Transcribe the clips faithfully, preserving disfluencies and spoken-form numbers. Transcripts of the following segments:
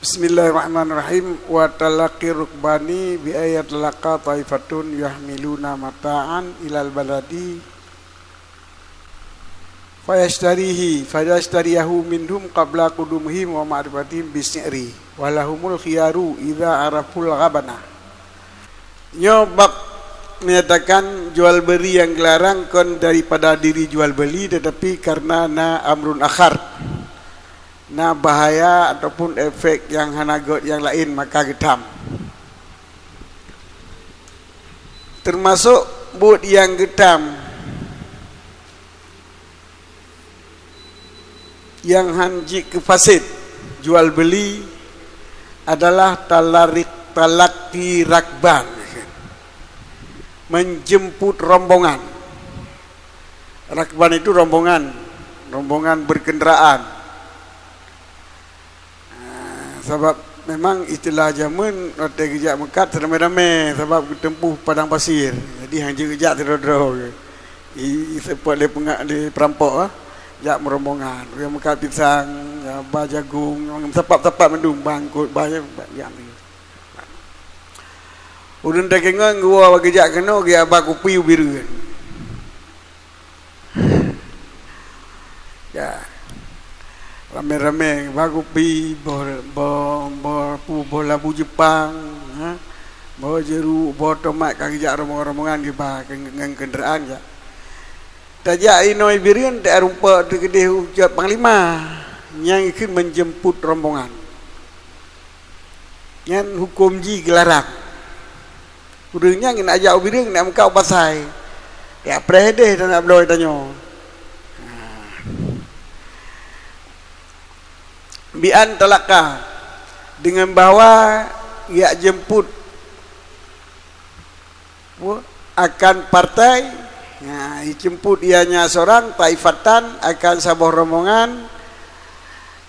Bismillahirrahmanirrahim. Wa talaqi rukbani bi ayat laqa taifatun yahmiluna mata'an ilal baladi fayashtarihi fayashtariyahu minhum qabla qudumihim wa ma'rifatihim bisi'ri wa lahumul khiyaru idza araful ghabana. Nyoe bab menyatakan jual beli yang dilarang kon daripada diri jual beli, tetapi karena na amrun akhar, na bahaya ataupun efek yang hana gét yang laén, maka geutam. Termasuk buet yang geutam yang han jeuet keu fasid jual beli adalah talarik talaki rakban, menjemput rombongan. Rakban itu rombongan, rombongan berkendaraan. Ah, sabab memang istilah jameun watée geujak meukat ramé-ramé sabab geuteumpuh padang pasir. Jadi han jeuet geujak sidroe-droe. I, i seupôt lé peungak lé perampok, ah. Jak meurombongan. Ureuëng meukat pisang, ya, ba jagong, sapab-sapab mandum bangkot, ba, ya, ba, ya. Ureuëng takengon geuwoe bak geujak keunoe geujak ba kupi u Bireuen. Ya. Ramé-ramé ba kupi, boh, boh, boh, pu-, boh labu Jepang, ha? Boh jeruk, boh tomat ka geujak rombongan-rombongan geuba keu-, ngon kendaraan jak. Tajak inoe Bireuen, tarumpok teukeudeh u Cot Panglima nyang ikheun menjemput rombongan. Nyan huköm jih geularang. Ureuëng nyan keuneuk jak u Bireuen, keuneuk meukat u pasai. Ya preh deh dan nak bloe tanyoe. Bi an talaka, dengan bahwa jak jemput akan partai, nah, jemput ianya seorang, taifatan, akan saboh rombongan,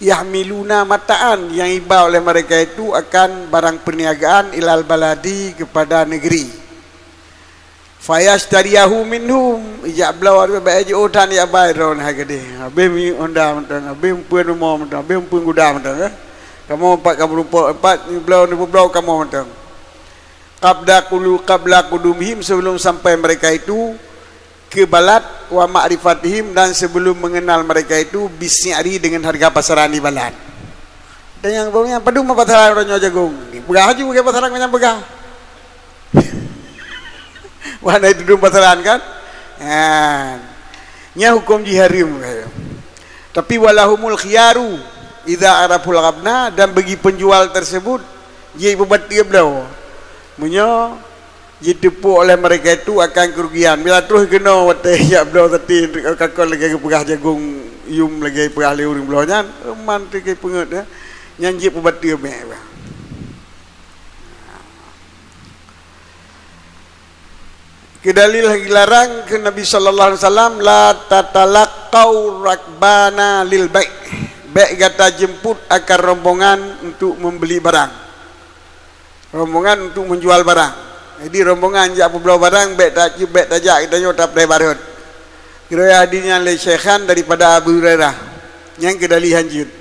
yahmiluna mata'an, yang iba oleh mereka itu akan barang perniagaan ilal baladi, kepada negeri. Fayashtariyahu minhum, ijak bloe, bak jiôh tan ya bai droe hai gadeh. Habéh mi honda mantong, habéh meupeuen rumoh mantong, habéh meupeuen guda mantong, eh. Kamoe empat ka meurumpok, empat bloe, neubloe kamoe mantong. Qabla qulu-, qabla qudumihim, sebelum sampai mereka itu, ke balad, wa ma'rifatihim, dan sebelum mengenal mereka itu, bisi'ri, dengan harga pasaran di balad. Dan nyang, nyang padum pasaran uroe nyoe jagong. Peugah laju ke pasaran nyang peugah. Wah, na itu dum pasaran kan? Kan. Nya huköm jih hareuem. Tapi walahumul khiyaru idza araful ghabna, dan bagi penjual tersebut jih peubateue bloe. Meunyoe jiteupeu oleh mereka itu akan kerugian. Bila terus keunoe watée jak bloe teuti kakon lagée geupeugah jagong yum lagée peugah lé ureuëng bloe nyan, man teuke peungeut ya. Nyan jih peubateue mek bah. Keu dalil lagi larang keu Nabi sallallahu alaihi wasallam, "La tatalaqau rakbana lil bai'." Bék gata jemput akan rombongan untuk membeli barang. Rombongan untuk menjual barang. Jadi rombongan jak peubloe barang, bék ta-, bék tajak geutanyoe tapreh barot. Riwayat hadis nyan lé Syekhan daripada Abu Hurairah. Nyang keu dalil hanjeuet.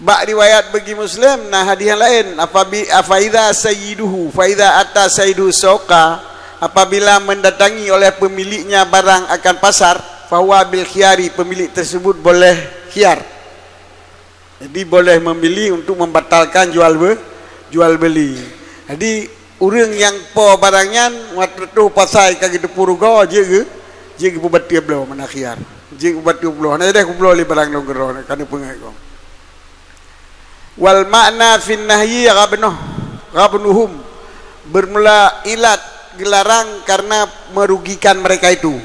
Bak riwayat bagi Muslim, na hadis nyang laén, apabi-, "Fa idza sayyiduhu, fa idza ata sayyiduhu suqa," apabila mendatangi oleh pemiliknya barang akan pasar, fahuwa bil khiyari, pemilik tersebut boleh khiyar. Jadi boleh memilih untuk membatalkan jual be-, jual beli. Jadi ureuëng nyang po barang nyan, watée trôh pasai ka geuteupeue rugoe, jeuet geu-, jeuet geupeubateue bloe meunan khiyar. Jeuet geubateue bloe, hana deh kubloe lé barang lôn keudroe, ka neupeungét gob. Wal ma'na fin nahyi ghabnuh-, ghabnuhum, bermula ilat geularang karena merugikan mereka itu.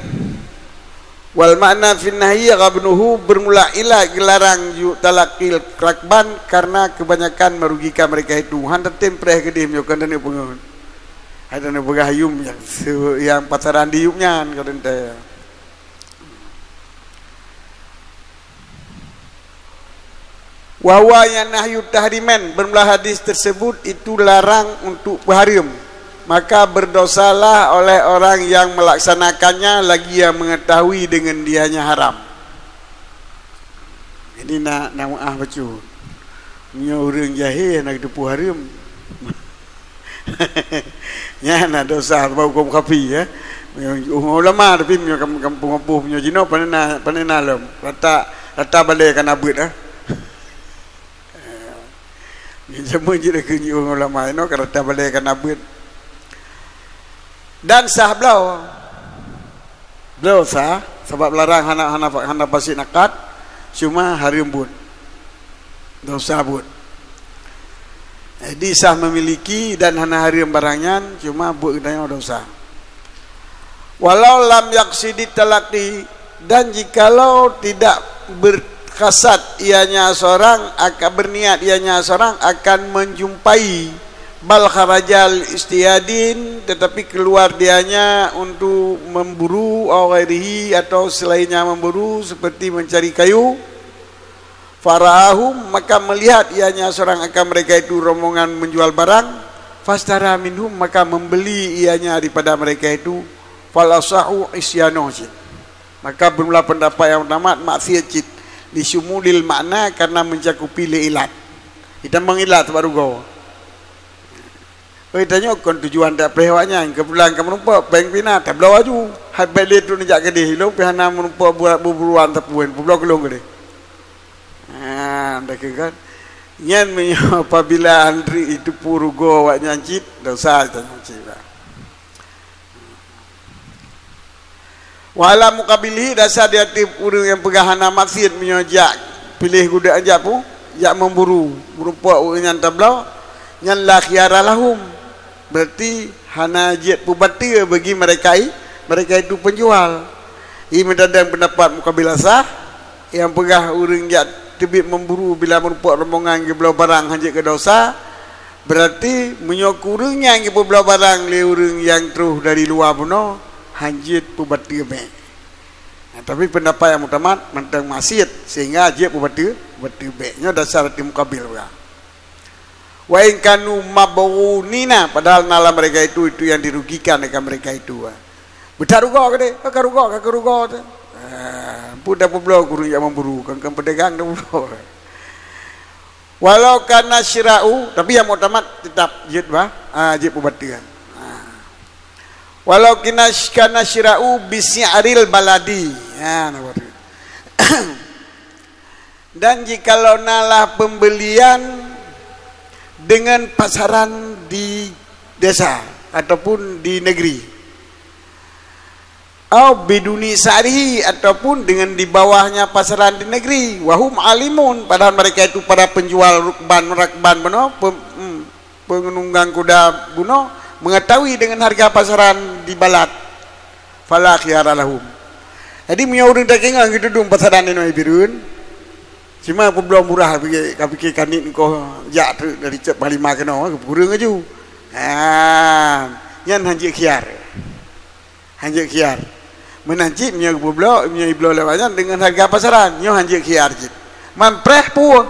Wal ma'na fin nahyi ghabnuhu, bermula ilat geularang ju-, talaqil rakban karena kebanyakan merugikan mereka itu. Han tatem preh keudeh meunyoe kon taneuk peungeut. Hai taneuk peugah yum nyang se-, nyang pasaran di yum nyan kon teuntée. Wa huwa, nyan nahyu tahriman, bermula hadis tersebut itu larang untuk peuhareuem, maka berdosalah oleh orang yang melaksanakannya lagi yang mengetahui dengan dianya haram. Jadi na na meu'ah bacut. Meunyoe ureuëng jahé na geuteupeue hareuem, nyan na desya bak huköm khafi, ya. Meunyoe ulama, tapi meunyoe kam- kampung-kampung meunyoe jinoe pane na, pane na lom. Rata, rata balée ka na beuet, ah. Meunyoe jameun jih dah keu ureuëng ulama, inoe ka rata balée ka na beuet. Dan sah bloe. Bloe sah, sabab larang hana, hana, hana fasid akad, cuma hareuem buet. Desya buet. Jadi sah memiliki dan hana hareuem barang nyan, cuma buet geutanyoe desya. Walau lam yaqsidit talaqi, dan jikalau tidak berkasad ianya seorang akan, berniat ianya seorang akan menjumpai, bal kharajal istiyadin, tetapi keluar dianya untuk memburu, au ghairihi, atau selainnya memburu, seperti mencari kayu. Fara'ahum, maka melihat ianya seorang akan mereka itu rombongan menjual barang. Fashtara minhum, maka membeli ianya daripada mereka itu. Fal asahu isyanu cit. Maka beumeulah pendapat nyang utama maksiat cit. Li syumulil makna, karena mencakupi lé ilat. Itamong ilat bak rugoe. Oi, tanyoe kon tujuan tapreh awaknyan, keubetulan ka meurumpok, péng pih na, tabloe laju. Hai bék lé trok neujak keudeh, ilong pih hana meurumpok buat buburuan tapuen, peubloe keu lôn keudeh. Ha, dah ke kan? Nyan meunyoe apabila antri itu peurugoe awaknyan cit, desya tanyoe cit lah. Wa ala muqabilihi, dasar di ateueh ureuëng nyang peugah hana maksiat meunyoe jak piléh gudang jak pu, jak memburu, meurumpok ureuëng nyan tabloe, nyan la khiyara lahum. Berarti hana jeuet peubateue bagi mereka i-, mereka itu penjual. Ié meutadang pendapat muqabil asah, nyang peugah ureuëng jak teubiet memburu bila meurumpok rombongan geubloe barang hanjeuet keu desya, Berarti, meunyoe kureueng nyang geupeubloe barang lé ureuëng nyang troh dari luwa bunoe, hanjeuet peubateue bék. Nah, tapi pendapat nyang muktamad mantong maksiat, sehingga jeuet peubateue, peubateue bék. Nyoe dasar arti mukabil uga. Wa in kanu mabghunina, padahal na lam mereka itu, itu yang dirugikan akan mereka itu. Beutarugoe keudeh, ka rugoe, ka rugoe teuh. Ah, peue dah peubloe kureueng jak memburu, kan, kan peudagang dah peubloe. Walau kana syira'u, tapi nyang muktamad teutap jeuet bah, ah, jeuet peubateue. Ah. Walau kina-, kana syira'u bi si'ril baladi. Ha, nampak tu. Dan jikalau nalah pembelian dengan pasaran di desa ataupun di negeri. Au biduni sa'rihi, ataupun dengan di bawahnya pasaran di negeri. Wahum alimun, padahal mereka itu para penjual rukban, rakban bunoe, pe-, hmm, penunggang kuda bunoe, mengetahui dengan harga pasaran di balad. Fala khiyara lahum. Jadi, meunyoe ureuëng takeungoh geutudong pasaran inoe Bireuen, cuma peubloe murah, ka pikée kanit engkoh jak treuk dari cok Panglima keunoe, kureueng laju. Ha, nyan hanjeuet khiar. Hanjeuet khiar. Meunan cit meunyoe geupeublok, meunyoe ibloe lewat nyan deungon hareuga pasaran, nyoe hanjeuet khiar cit. Man preh peue?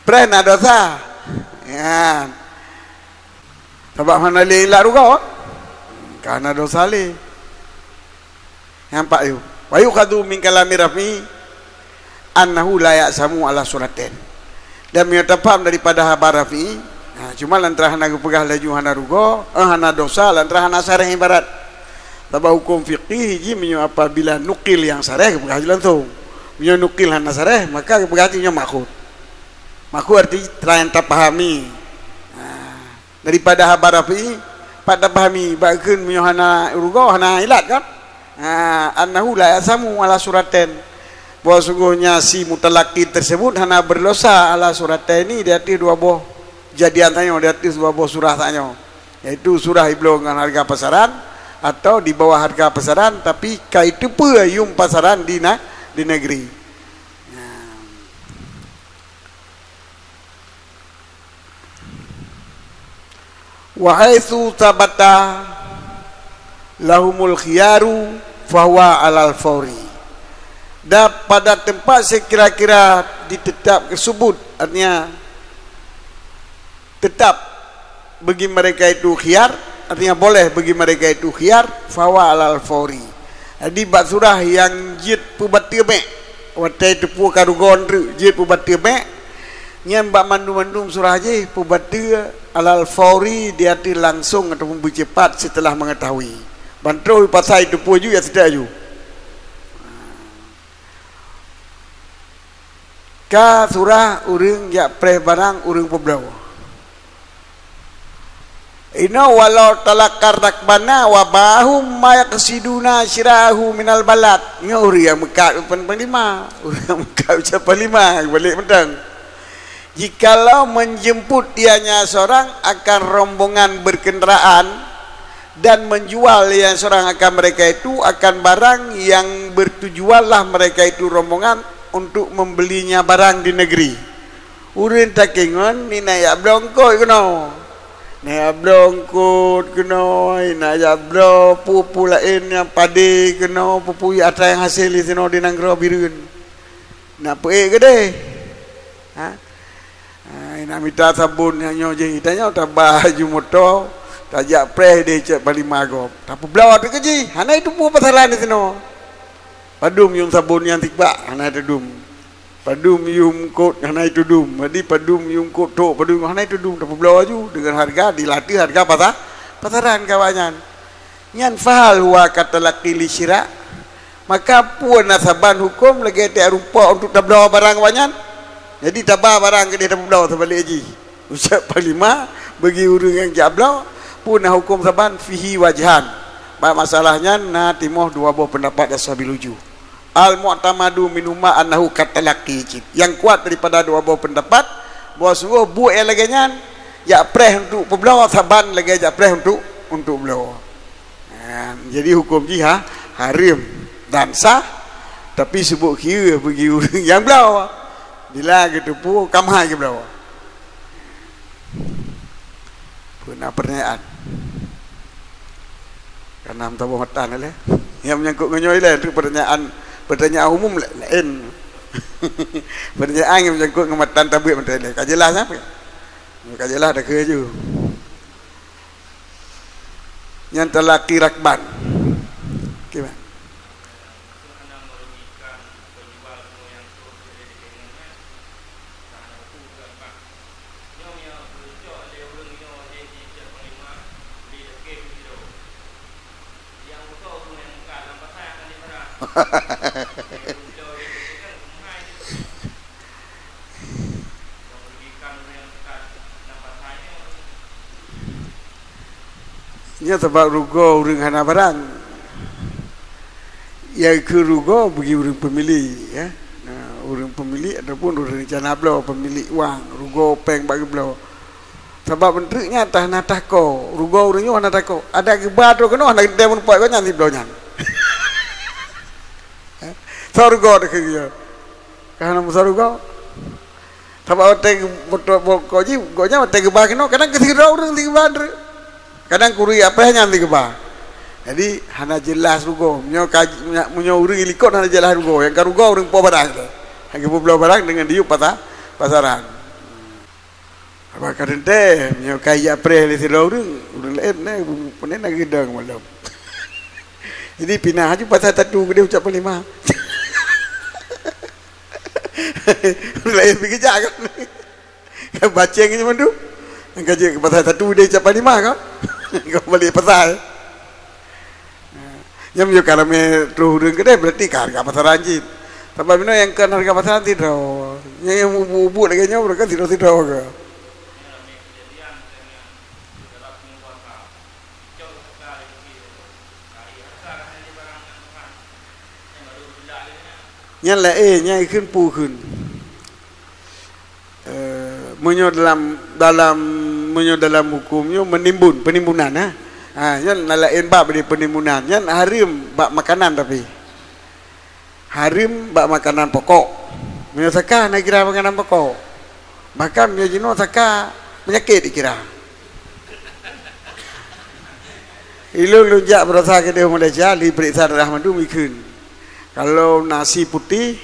Preh na dosa. Nyan. Sabab hana lé ilat rugoe, ka na dosa lé. Nyang pat yue. Wa yukhadhu min kalami Rafi'i annahu la ya'samu ala suratain. Dan meunyoe tapaham daripada haba Rafi'i, ha, cuma lantaran hana geupeugah laju hana rugoe, eh, hana dosa, lantaran hana sareh ibarat. Sabab huköm fiqih jih meunyoe apabila nukil nyang sareh geupeugah jih langsung. Meunyoe nukil hana sareh, maka geupeugah jih nyoe makhud. Makhud arti nyang tapahami. Ha. Daripada haba Rafi'i, pat tapahami, bak kheun meunyoe hana rugoe, hana ilat kan? Ha, annahu la ya'samu ala suratain. Bahwa sungguhnya si mutalaki tersebut hana berdosa ala surataini di ateueh dua boh kejadian tanyoe, di ateueh dua boh surah tanyoe. Yaitu surah ibloe ngon hareuga pasaran atau di bawah hareuga pasaran, tapi ka iteupeue yuem pasaran di na-, di negeri. Nah. Wa haitsu tsabata lahumul khiyaru fahuwa alal fauri. Dan pada tempat sekira-kira ditetap tersebut, artinya tetap bagi mereka itu khiyar, artinya boleh bagi mereka itu khiyar, fahuwa alal fauri. Jadi, bak surah nyang jeuet peubateue bék. Watèe teupeu ka rugoe treuk jeuet peubateue bèk, nyan bak mandum-mandum surah jih peubateue alal fauri, di ateueh langsong ataupun beucepat setelah mengetahui. Ban troh pasai teupeu ju, ya seutôt ju. Ka surah ureueng jak preh barang ureueng peubloe. Inoe walau talaqar rakbana wa ma'ahum ma yaqsiduna syira'ahu minal balad. Nyoe ureueng nyang meukat u panglima. Ureueng nyang meukat u panglima, balik mantong. Jikalau menjemput dianya seorang akan rombongan berkendaraan dan menjual dianya seorang akan mereka itu akan barang yang bertujuanlah mereka itu rombongan untuk membelinya barang di negeri. Ureueng takengon ni na jak bloe eungkôt keunoe. Na jak bloe eungkôt keunoe, na jak bloe peue-peue laén nyang padé keunoe, peue-peue atra nyang hasé di sinoe di nanggroe Bireuen. Na peuék keudéh. Ha? Ha, na mita sabon nyang nyoe jih, tanyoe taba laju moto, tajak preh di cek panglima gob. Tapeubloe teuh keu jih, hana jiteupeue pasaran di sinoe. Padum yuem sabon nyang sibak, hana teudum. Padum yuem eungkôt hana teudum. Jadi padum yuem eungkôt trok, padum hana teudum, tapeubloe laju deungon hareuga dilatih hareuga pasa-, pasaran keu awaknyan. Nyan fahal huwa katalaqi li syira'. Maka peue na saban huköm lagèe tajak rumpok untuk tabloe barang awaknyan? Jadi taba barang keudéh tapeubloe sabalek jih. Ucap panglima bagi ureueng nyang jak bloe, peue na huköm saban fihi wajhan. Bak masalah nyan na timoh dua boh peundapat ashabil wujuh. Al-mu'tamadu minhuma annahu katalaqi cit. Nyang kuat daripada dua boh peundapat, bahwa sungguh buet nyang lagèe nyan, jak preh untuk peubloe saban lagèe jak preh untuk, untuk bloe. Ha, jadi huköm jih ha, hareuem dan sah, tapi subôk kira bagi ureueng nyang bloe. Bila geuteupeue, ka meuhai geubloe. Peue na pertanyaan? Ka na meusaboh matan lé. Nyang menyangkut ngon nyoe lé, untuk pertanyaan, pertanyaan umum lé-, laén. Pertanyaan nyang menyangkut ngon matan tabeuet mantong lé. Ka jeulaih nyan? Ka jeulaih, dakheun laju. Nyan talaqi rakban. Oke, Bang. Nyan sabab rugoe ureueng hana barang. Nyang keu rugoe bagi ureueng peumilék, ya. Nah, ureueng peumilék ataupun ureueng rencana bloe, peumilék wang, rugoe péng bak geubloe. Sabab meunteuk nyan tah na tako, rugoe ureueng nyoe hana tako. Adak geuba troh keunoe hana geutem meureumpok gobnyan sibloe nyan. Soe rugoe teuh keu geuh? Ka hana meusoe rugoe. Sabab watèe geuboto-, bokok jih, gobnyan watèe geuba keunoe, kadang keu sidroe ureueng sigeuba treuk. Kadang kuri apèh nyan sigeuba. Jadi, hana jeulaih rugoe. Meunyoe ka, meunyoe ureueng likot hana jeulaih rugoe, nyang ka rugoe ureueng po barang teuh. Hana geupeubloe barang deungon diyueb pasa-, pasaran. Haba ka teuntèe, meunyoe ka jak preh lé sidroe ureueng, ureueng laén na, peunan na geudong malam. Jadi, pinah laju pasai tatu keudéh ucap panglima. Ureueng laén pih geujak kan. Kan baceng nyoe mandum. Nyang ka jeuet keu pasai tatu deh ucap panglima kan. Kan balik pasai. Nyan meunyoe ka ramé troh ureueng keudéh, berarti ka hareuga pasaran cit. Sabab inoe nyang kon hareuga pasaran sidroe. Nyang, nyang ubuk-ubuk lagèe nyoe, kan sidroe-sidroe ke. Nyan laén, nyan ikheun peue kheun. Eh, meunyoe dalam, dalam, meunyoe dalam huköm nyoe meunimbun, peunimbunan, ha. Ha, nyan na laén bab di peunimbunan. Nyan hareuem bak makanan tapi. Hareuem bak makanan pokok. Meunyoe saka na kira makanan pokok. Bahkan meunyoe jinoe saka peunyakét dikira. Ilôn lôn jak beurasa keudéh u Malaysia, lheuh peuriksa darah mandum ikheun. Kalau nasi putih,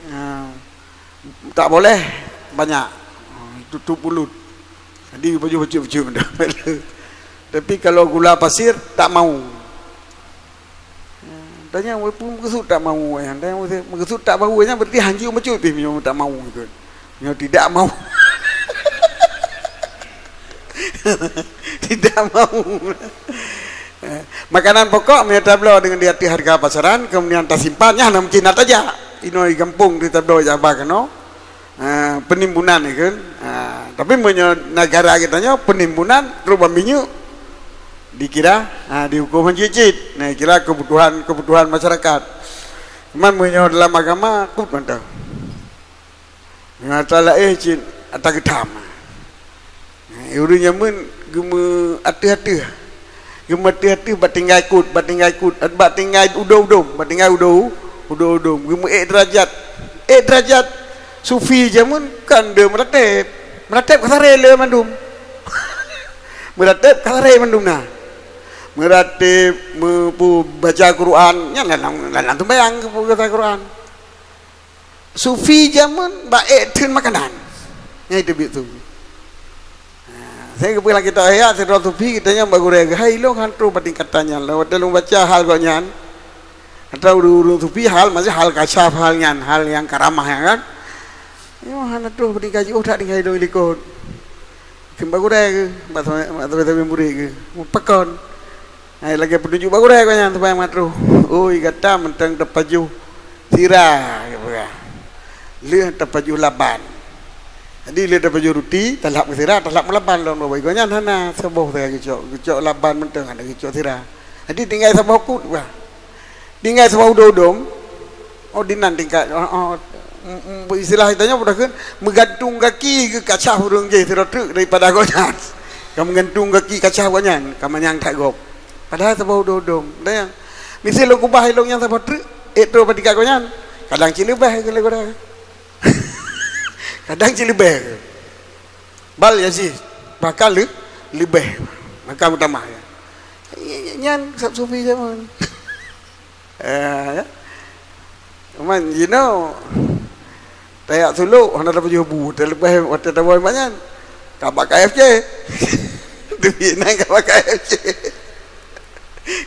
ha, tak boleh banyak. Tutup mulut. Jadi baju bacut-bacut. Tapi kalau gula pasir, tak mau. Tanyoe meukeusut tak mau nyan, tanyoe meukeusut tak mau nyan, berarti hanjeuet meucut pih meunyoe tak mau ikot. Meunyoe tidak mau. Tidak mau. Eh, makanan pokok meunyoe tabloe deungon di ateueh hareuga pasaran, kemudian tasimpan, nyan mungkin na tajak. Inoe gampông di tabloe jak ba keunoe. Ah, penimbunan ya kan. Ah, tapi meunyoe negara kita nyoe penimbunan trok ban minyeuk dikira, ah, dihukum hanjeuet cit. Nah, kira kebutuhan-kebutuhan masyarakat. Cuman meunyoe dalam agama kut mantong. Nyata laén cit ata geutam. Nah, ureueng jameun geumeu ateueh-ateueh. Geumeu ateueh-ateueh bak tinggai kut, bak tinggai kut, bak tinggai udom-udom, bak tinggai udo, udom-udom. Geumeu ék derajat. Ék derajat sufi jameun kan deuh meurateb. Meurateb ka saré le mandum. Meurateb ka saré mandum na. Meurateb, meupu-, baca Quran, nyan lam, lam, lam sumbayang baca Quran. Sufi jameun bak ék theun makanan. Nyang itu biet tu. Ha, saya geupeugah lam kitab Ihya, sidroe sufi geutanyoe bak gurée geuh, hai lôn han troh bak tingkatan nyan. Lôn watée lôn baca hal gobnyan. Ata ureueng-ureueng sufi hal, maksudnya hal kasyaf hal nyan, hal nyang karamah nyan kan. Nyoe hana troh bak tingkat jiôh that tingkat ilôn likot. Kheun bak gurée geuh, bak sabe-, bak sabe-sabe murit geuh. Pakon. Hai lagée peutunjuk bak gurée gobnyan supaya mat troh. Oi, gata mantong tapajoh sira, geupeugah. Lheueh tapajoh laban. Jadi lheueh tapajoh ruti, talhab keu sira, talhab meulaban lom. Bak gobnyan hana saboh sagai geucok, geucok laban mantong hana geucok sira. Jadi tinggai saboh kut, bah. Tinggai saboh udom-udom. Oh, dinan tingkat. Oh, oh. Mm, mm, istilah tanyoe peue takheun, meugantung gaki keu kaca ureueng jéh sidroe treuk daripada gobnyan. Ka meugantung gaki kaca gobnyan, ka manyang that gob. Padahai saboh udom-udom. Tanyong, miseue lôn keubah ilôn nyang saboh treuk, ék troh bak tingkat gobnyan. Kadang cit leubeh keu lé gurée. Kadang cit leubeh. Bal yazid, bahkan le-, leubeh. Bahkan meutamah, ya. Nyan sab sufi jameun. Eh, ya. Man jinoe tajak sulok hana tapajoh bu, teuleubeh watée tawoe bak nyan. Ka bak K F C. Teubiet nan ka bak K F C.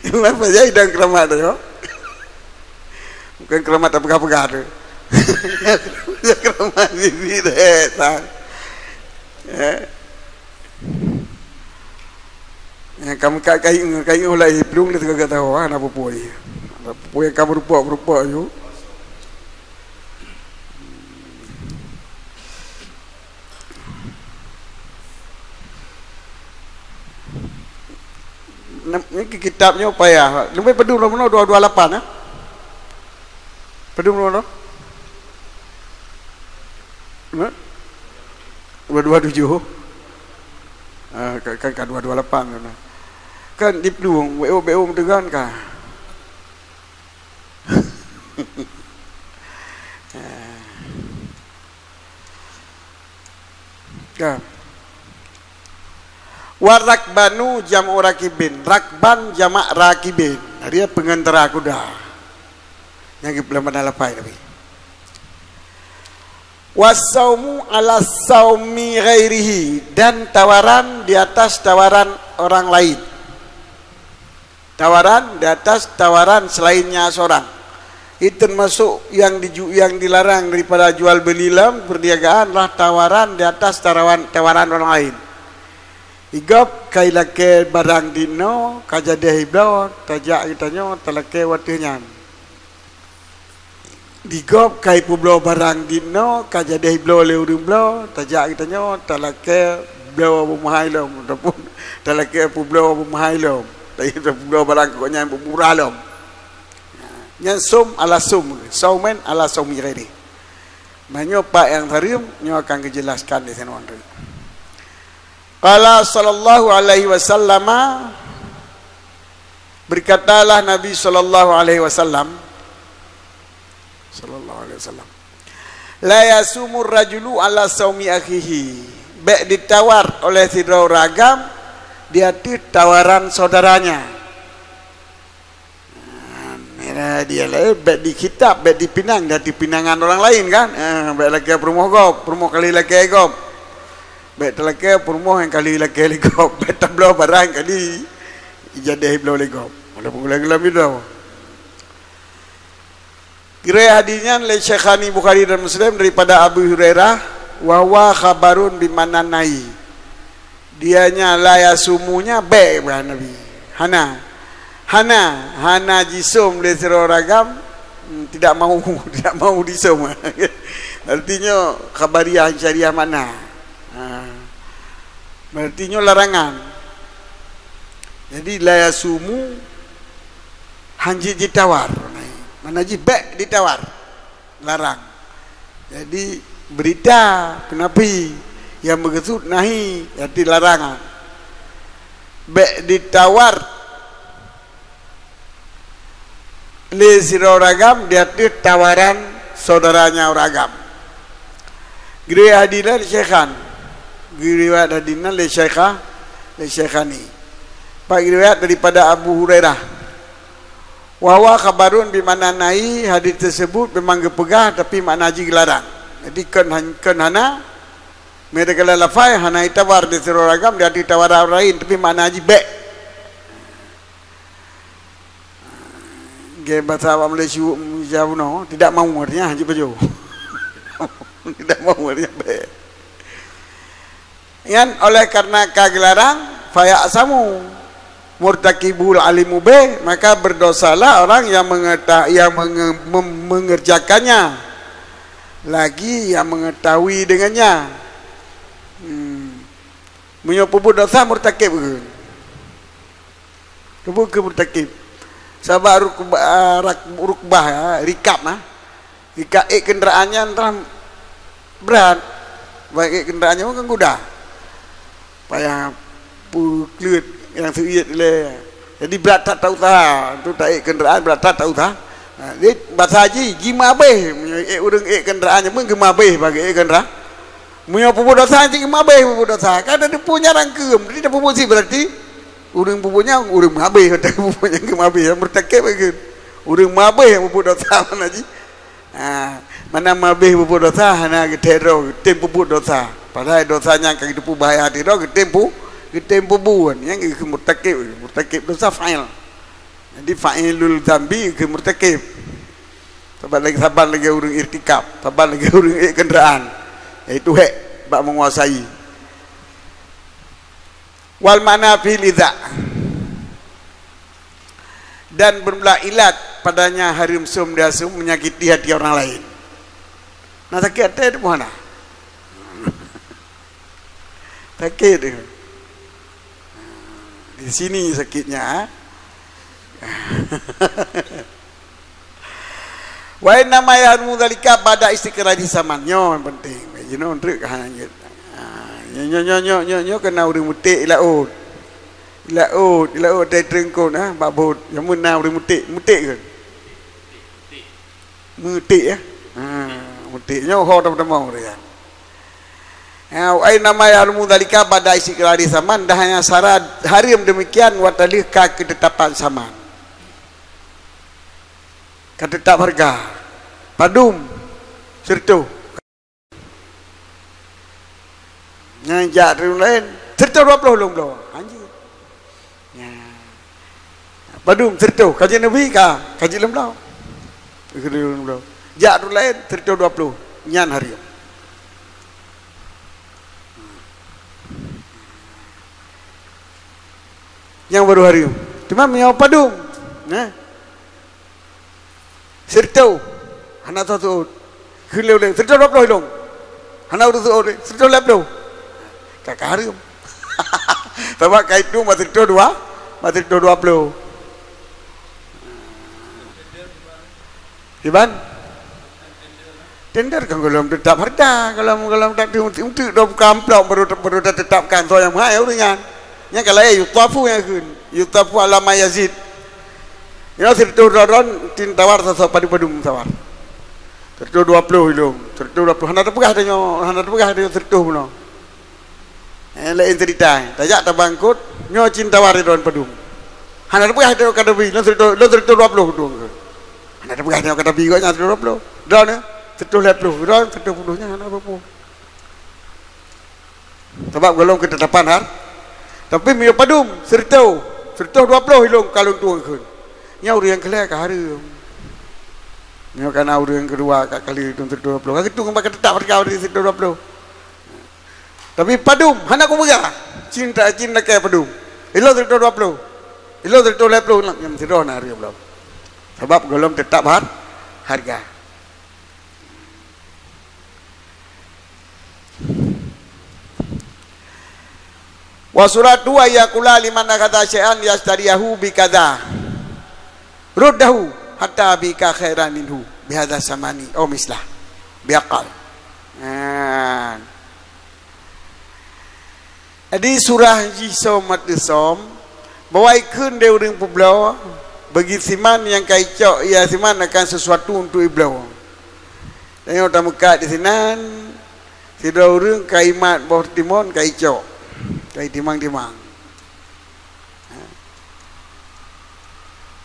Memang saja idang keramat tu, ya. Bukan keramat tapeugah-peugah tu. Keramat bibi deh, sang. Ya. Nyang ka meukat kayée, kayée ulai plueng lé teuka gata, hana peue-peue. Hana peue-peue nyang ka meurupok-meurupok ju. Nyoe kitab nyoe payah. Leubeh padum droe bunoe dua dua lapan, eh? Padum droe bunoe? Hah? Dua dua tujuh. Ah, ka, ka, ka dua dua lapan tu nah. Kan di plueng, B O, B O meuteugah ka. Ah. Ka. Warakbanu jam'u rakibin. Rakban jamak rakibin. Dia pengendara kuda. Nyang geupeuleumbana lapai Nabi. Wasaumu ala saumi ghairihi, dan tawaran di atas tawaran orang lain. Tawaran di atas tawaran selainnya seorang. Itu termasuk yang diju-, yang dilarang daripada jual beli lam perniagaan adalah tawaran di atas tawaran, tawaran orang lain. Di gob ka ilakée barang di noe, ka jadeh ibloe, tajak geutanyoe talakée watée nyan. Di gob ka ipeubloe barang di noe, ka jadeh ibloe lé ureuëng bloe, tajak geutanyoe talakée bloe bak meuhai lom, ataupun talakée peubloe bak meuhai lom. Tapi tapeubloe barang keu gobnyan bak murah lom. Nyan sum ala sum, sauman ala saumi ghairi. Meunyoe pat nyang sareuem, nyoe akan geujeulaskan di sinoe. Qala sallallahu alaihi wasallama, berkatalah Nabi sallallahu alaihi wasallam, sallallahu alaihi wasallam, "La yasumur rajulu ala saumi akhihi." Bék ditawar oleh sidroe ureuëng agam di ateueh tawaran saudaranya. Ah, nilai dia laén, bék dikhitab, bék dipinang, dan dipinangan orang lain kan. Ah, bék lakée peurumoh gob, peurumoh kali lakée gob. Bék talakée peurumoh nyang kali lakée lé gob. Bék tabloe barang kali jadeh bloe lé gob. Walaupun gula-gula bidau. Geuriwayat hadis nyan lé Syaikhani Bukhari dan Muslim daripada Abu Hurairah, wa huwa khabarun bi ma'nan nahi. Dia nyan la yasumu nyan bék bak Nabi. Hana. Hana, hana jisum lé sidroe ureueng agam, hmm, tidak mau, tidak mau disum. Artinya khabariah syariah makna. Ha. Berarti nyoe larangan. Jadi la yasumu, hanjeuet jitawar. Makna jih bék ditawar. Larang. Jadi berita peunafi nyang meukeusut nahi, arti larangan. Bék ditawar lé sidroe ureueng agam di ateueh tawaran saudaranya ureueng agam. Geuriwayat hadis nyan Syekhan. Geuriwayat hadis nyan lé Syekha, lé Syekhani. Pat geuriwayat daripada Abu Hurairah. Wa huwa khabarun bi ma'nan nahi, hadis teusebut memang geupeugah tapi makna jih geularang. Jadi kon han-, kon hana, meunyoe lafai hana itawar di sidroe ureueng agam, jadi tawara ureueng laén, tapi makna jih bék. Ge bahasa awak Malaysia, Malaysia bunoe, tidak mau artinya, hanjeuet pajoh. Tidak mau artinya bék. Nyan oleh karena ka geularang, fa ya'samu murtakibul alimu bih, maka berdosalah orang yang mengeta-, yang menge-, mem-, mengerjakannya, lagi yang mengetahui dengannya. Hmm. Meunyoe peubuet dosa murtakib keuh. Keubeue keu murtakib? Sabab rukba-, rak-, rukbah, ya, rikab, nah. Rikab ék keundaraan nyan teuma brat. Bak ék keundaraan nyan kan gudah. Payah peukleuet nyang seuiet lé. Jadi brat that ta usaha. Tu ta ék keundaraan brat that ta usaha. Ha, jadi basa jih, jimeuabéh. Meunyoe ék ureueng ék keundaraan nyan pun geumeuabéh bak ék keundaraan. Meunyoe peubuet dosa, cit geumeuabéh peubuet dosa. Kan ada pun nyang rangkeum. Jadi dah peubuet cit berarti ureueng peubuet nyan, ureueng meuabéh, watèe peubuet nyan geumeuabéh, murtakib keuh. Ureueng meuabéh nyang peubuet dosa mana jih. Ha, mana meuabéh peubuet dosa, hana geuthèe droe, geutem peubuet dosa. Padahai dosa nyan ka geuteupeue bahaya ateueh droe, geutem pu-, geutem peubuet. Nyan keuh murtakib, murtakib dosa fa'il. Jadi fa'ilul dzambi keuh murtakib. Saban lagèe, saban lagèe ureueng irtikab, saban lagèe ureueng ék keundaraan, yaitu hék bak menguasai. Wal ma'na fil idza. Dan bermula ilat padanya hareuem sum dia sum menyakiti hati orang lain. Na sakét até teuma hana. Sakét. Di sini sakitnya. Wa innama yahrumu dzalika ba'da istiqrari zaman. Nyoe nyang penting. Jinoe treuk ka hana jeuet. Ha, nyoe, nyoe, nyoe kena ureueng muték i laôt. I laôt, i laôt tai treungkot, ha, bak bot. Nyang meunan ureueng muték, muték ke? Muték, ya. Ha, muték. Nyoe ho teuma-teuma ureueng. Ha, wa innama yahrumu dzalika ba'da istiqrari zaman, dan hanya syarat hareuem demikian watèe lheueh ka keutetapan zaman. Ka teutap hareuga. Padum, sireutoh. Nyang jak di ureueng laén, sireutoh dua ploh lôn bloe. Hanjeuet. Nya. Padum sireutoh, ka jeuet neubi ka, ka jeuet lôn bloe. Ka jeuet lôn bloe. Jak ureueng laén, sireutoh dua ploh. Nyan hareuem. Nyang baru hareuem. Teuma meunyoe padum, nah. Sireutoh, hana soe seuôt. Kheun lé ulèe, sireutoh dua ploh ilong. Hana ureueng seuôt, sireutoh lhèe ploh. Ka, ka hareuem. Sabab ka itong bak sireutoh dua, bak sireutoh dua ploh. Kiban? Tender kan gohlom teutap hareuga, gohlom, gohlom tak tu, untuk dua buka amplop baru, baru teutapkan soe nyang meuhai ureueng nyan. Nyan ka laén, yuthafu nyang kheun. Yuthafu ala ma yazid. Nyoe sireutoh droe-droe tin tawar soe-soe padum-padum tawar. Sireutoh dua ploh ilong, sireutoh dua ploh. Hana teupeugah tanyoe, hana teupeugah tanyoe sireutoh bunoe. Eh, laén cerita. Tajak tabangkot, nyoe cin tawar droe padum. Hana teupeugah tanyoe ka tabi, lôn sireutoh, lôn sireutoh dua ploh dong. Hana teupeugah tanyoe ka tabi gobnyan sireutoh dua ploh. Droeneuh, sireutoh lhèe ploh, droeneuh sireutoh peunoh nyan hana peue-peue. Sabab gohlom keutetapan har. Tapi meunyoe padum, sireutoh, sireutoh dua ploh ilong ka lôn tueng kheun. Nyan ureueng nyang keu lhèe ka hareuem. Nyoe ka na ureuëng keudua ka kali tueng sireutôh dua ploh. Ka geutueng bak ka teutap hareuga di sireutôh dua ploh. Tapi padum hana kupeugah. Cinta cin lakée padum. Ilôn sireutôh dua ploh. Ilôn sireutôh lhée ploh, nyang sidroe na hareuem lom. Sabab gohlom teutap har-, hareuga. Wa suratu ayyakula liman akhadha syai'an yastariyahu bi kadza. Ruddahu hatta bika khairan minhu bihadza samani au mislah. Biakal. Nah. Jadi surah jih som ateueh som, bahwa ikheun deh ureuëng peubloe, bagi siman nyang ka icok ia siman akan sesuatu untuk ibloe. Dan nyang tameukat di sinan, sidroe ureuëng ka imat boh timon ka icok, ka itimang-timang.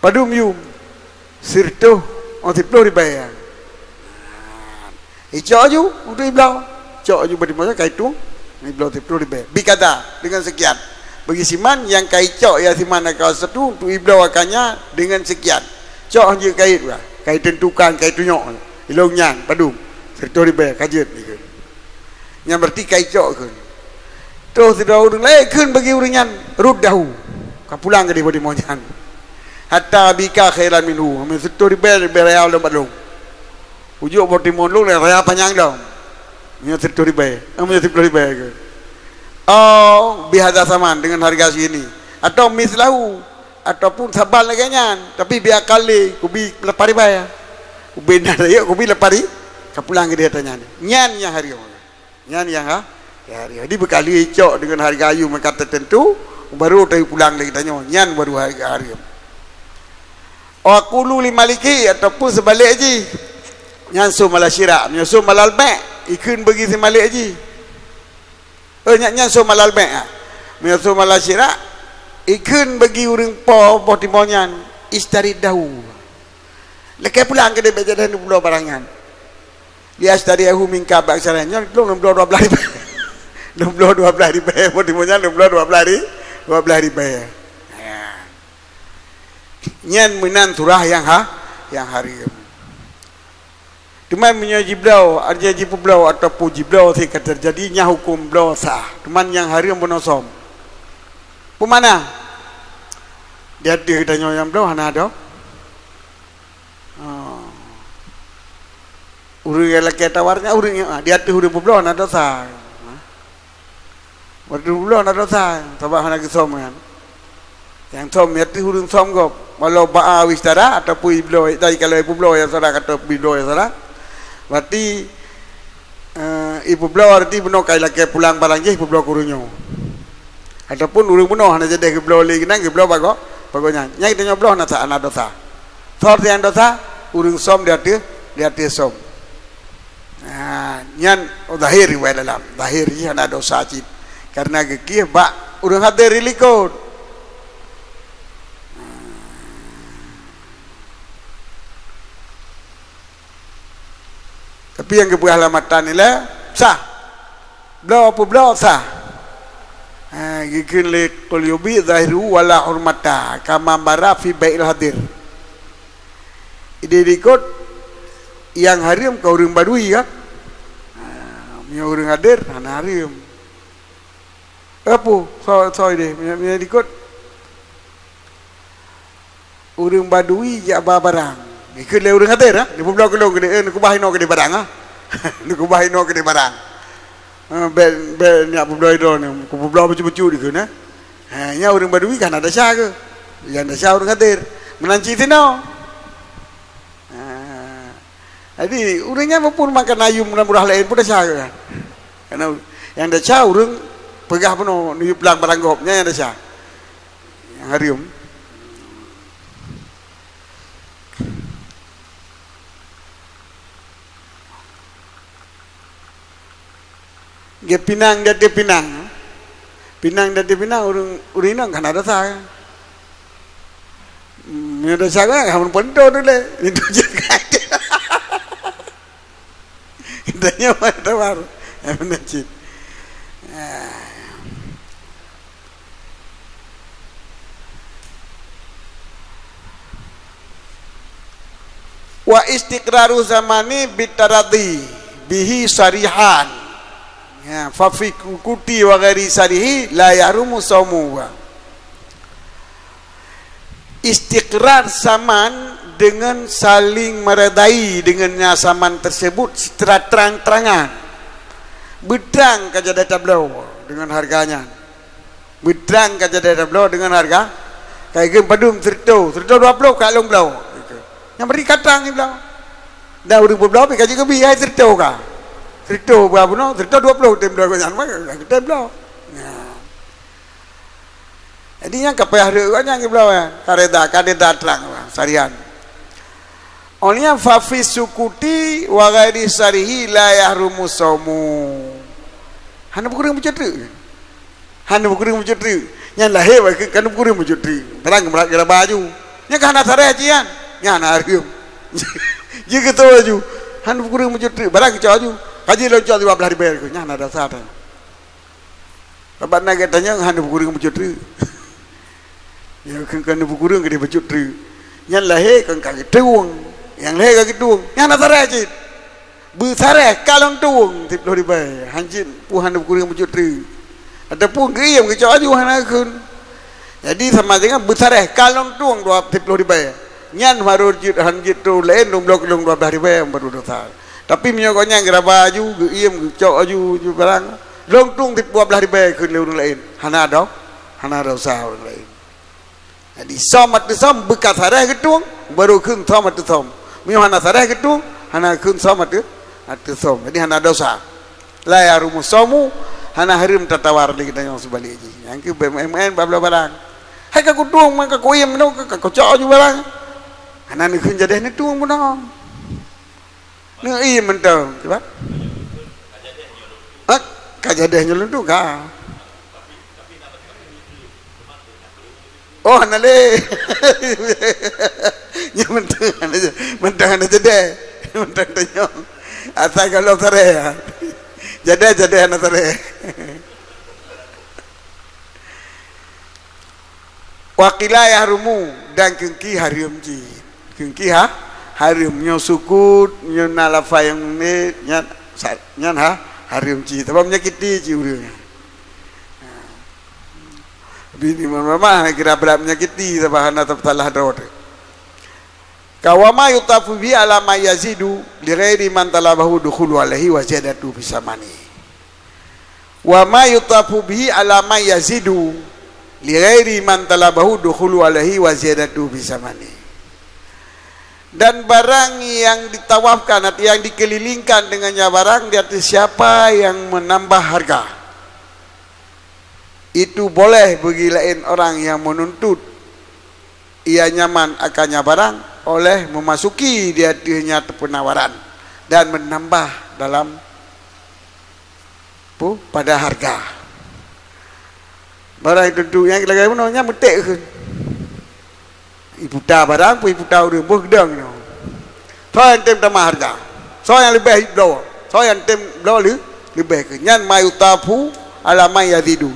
Padum yum? Sireutôh, oh, siploh ribée. Icok aju untuk ibloe. Cok aju bak timon ka itueng, ibloe siploh ribée. Bikada, dengan sekian. Bagi siman nyang ka icok ia siman akan sesuatu untuk ibloe akannya dengan sekian. Cok aju kait bah, ka itentukan, ka itunyok. Ilôn nyan padum? Sireutôh ribée, ka jeuet ikheun. Nyan berarti ka icok kheun. Troh sidroe ureuëng laén kheun bagi ureuëng nyan, ruddahu. Ka pulang keudeh boh timon nyan. Hatta bika khairan minhu. Meunyoe sireutôh ribée leubeh raya lom bak lôn. Ujok boh timon lôn raya panyang lom. Meunyoe sireutôh ribée, eh, meunyoe siploh ribée kheun. Au bihadza saman, dengan harga segini. Atau mislahu, ataupun saban lagée nyan, tapi biakal lé, kubi lapan ribée. Kubi na rayeuk, kubi lapan ribée. Ka pulang keudeh ata nyan. Nyan nyang hareuem. Nyan nyang ha, ya, ya. Jadi beukali icok dengan harga ayu mereka tertentu, baru tahu pulang lagi tanyoe. Nyan baru harga hareuem. Au aqulu li maliki, ataupun seubalik jih. Nyan som ala syira, meunyoe som ala bai, ikheun bagi si malik jih. Eh, nyan, nyan som ala bai, ah. Meunyoe som ala syira, ikheun bagi ureuëng po boh timon nyan, istariddahu. Lakée pulang keudeh bék jadi neubloe barang nyan. Li astariyahu minka bi aktsara. Nyoe lôn neubloe dua blaih ribée. Neubloe dua blaih ribée. Boh timon nyan neubloe dua blaih ri-, dua blaih ribée. Ya. Nyan meunan surah nyang ha, nyang hareuem. Teuma meunyoe jibloe, artinya jipeubloe ataupun jibloe si ka teujadi, nyan huköm bloe sah. Teuma nyang hareuem bunoe som. Peue makna? Di ateueh geutanyoe nyang bloe hana adoe. Oh. Ureuëng nyang lakée tawar nyan ureuëng nyang, ah, di ateueh ureuëng peubloe hana desya. Watée peubloe hana desya, sabab hana geusom nyan. Nyang som di ateueh ureuëng som gob. Walau ba'a au ishtara ataupun ibloe, dan kalau ipeubloe nyang sara ataupun ibloe nyang sara. Berarti, eh, ipeubloe arti bunoe ka ilakée pulang barang jih ipeubloe keu ureuëng nyoe. Ataupun ureuëng bunoe hana jadeh geubloe lé keunan, geubloe bak gob, bak gob nyan. Nyan geutanyoe bloe hana sa-, hana desya. Soe nyang desya? Ureuëng som di ateueh, di ateueh som. Nah, nyan zahir riwayat dalam. Zahir jih hana desya cit. Karena geukieh bak ureuëng hadir di likot. Tapi nyang geupeugah lam matan nilai sah. Bloe peubloe sah. Ha, geukheun lé qaul yubi zahiru wala hurmata kama bara fi bai'il hadir. Di likot nyang hareuem ka ureuëng badui kan? Ha, meunyoe ureuëng hadir hana hareuem. Apo? Soe, soe deh, meunyoe, meunyoe likot ureuëng badui jak ba barang. Ikheun lé ureuëng hadir, ha? Neupeubloe keu lôn keudeh, eh, neukubah inoe keudeh barang, ha? Neukubah inoe keudeh barang. Ha, bék, bék neujak peubloe droeneuh, kupeubloe bacut-bacut dikeue, ha? Ha, nyan ureuëng badui ka hana desya keuh. Nyang desya ureuëng hadir. Meunan cit sinoe. Ha. Jadi, ureuëng nyan meupun makan ayum dan murah laén pun desya keuh, kan? Karena nyang desya ureuëng peugah bunoe neuyue pulang barang gob, nyan nyang desya. Nyang hareuem. Geuh pinang di ateueh pinang. Pinang di ateueh pinang, ureuëng, ureuëng inong ka hana desya. Hmm, nyang desya kan, ka meupeunto tu lé. Itu je kan. Kita nyawa tawar. Ya, benar cit. Ah. Wa istiqraru zamani bitaradhi bihi sarihan. Ya, fa fi kuti wa ghairi sarihi la yahrumu saumu. Istiqrar saman dengan saling meredai dengannya saman tersebut secara terang-terangan. Beutrang ka jadeh tabloe dengan harganya. Beutrang ka jadeh tabloe dengan harga. Ka igeum padum sireutoh, sireutoh dua ploh ka lôn bloe. Nyang beri katang ibloe. Dah ureuëng peubloe pi ka jeuet keubi hai sireutoh ka. Sireutoh buah bunoe, sireutoh dua ploh tem bloe nyan mah ka tem bloe. Nah. Jadi nyang ka payah reuek nyan ibloe nyan. Ka reda, ka reda trang sarian. Oleh nyan fa fi sukuti wa ghairi sarihi la yahrumu saumu. Hana beukureueng bacut treuk. Hana beukureueng bacut treuk. Nyan lahé bak keu hana beukureueng bacut treuk. Barang geumeurat geuraba aju. Nyan ka hana sareh cit nyan. Nyan hana hareuem. Jeuet keu aju. Hana beukureueng bacut treuk. Barang geucok aju. Ka jeuet lôn cok dua blaih ribèe keu. Nyan hana desya that. Sabab na geutanyoe hana beukureueng bacut treuk. Ya, keu ka neubeugureueng keudeh bacut treuk. Nyan lahé kon ka geutueng. Nyang lahé ka geutueng. Nyan hana sareh cit. Beusareh ka lôn tueng siploh ribèe. Han cit peue hana beugureueng bacut treuk. Ataupun geuiem geucok aju hana kheun. Jadi sama dengan beusareh ka lôn tueng dua siploh ribèe. Nyan baru jeuet han jeuet troh laén lôn bloe keu lôn dua blaih ribèe baru desya. Tapi meunyoe gobnyan geuraba aju, geuiem geucok aju, aju barang, lôn tueng siploh blaih ribèe kheun lé ureuëng laén. Hana do, hana desya ureuëng laén. Jadi, som ateueh som, beuka sareh geutueng, baru kheun som ateueh som. Meunyoe hana sareh geutueng, hana kheun som ateueh, ateueh som. Jadi, hana desya. La yahrumu saumu, hana hareuem tatawar lé geutanyoe seubalek jih. Nyang keu beumaén-maén bablah barang. Hai ka kutueng, maka kuiem nyoe, ka kucok aju barang. Hana neukheun jadeh neutueng bunoe. Neu-, iya mantong, cuba. Ah, ka jadeh nyoe lôn tueng ka. Oh, hana lé. Nyoe mantong hana ja-, mantong hana jadeh. Mantong tanyong. Asai gohlom sareh, ya. Jadeh, jadeh hana sareh. Wa qila yahrumu, dan kheun ki hareuem cit. Kheun ki ha, hareuem. Nyoe sukut, nyoe na lafai nyang unik, nyan sa-, nyan ha, hareuem cit. Sabab menyakiti cit ureuëng. Ha. Bini mama kira brat menyakiti, sabab hana salah droe. Ka wa ma yutafu bihi ala ma yazidu li ghairi man talabahu dukhulu alaihi wa ziyadatu fi samani. Wa ma yutafu bihi ala ma yazidu li ghairi man talabahu dukhulu alaihi wa ziyadatu fi samani. Dan barang yang ditawafkan, arti yang dikelilingkan dengannya barang di atas siapa yang menambah harga. Itu boleh bagi lain orang yang menuntut ia nyaman akannya barang oleh memasuki di atasnya penawaran dan menambah dalam pu-, pada harga. Barang itu tu yang lagi mana nya metek ke. Iputa barang pun iputa ureuëng boh gedang nyoe. Soe nyang tem tamah harga? Soe nyang leubeh bloe? Soe nyang tem bloe le-, leubeh keu nyan ma yutafu ala ma yazidu.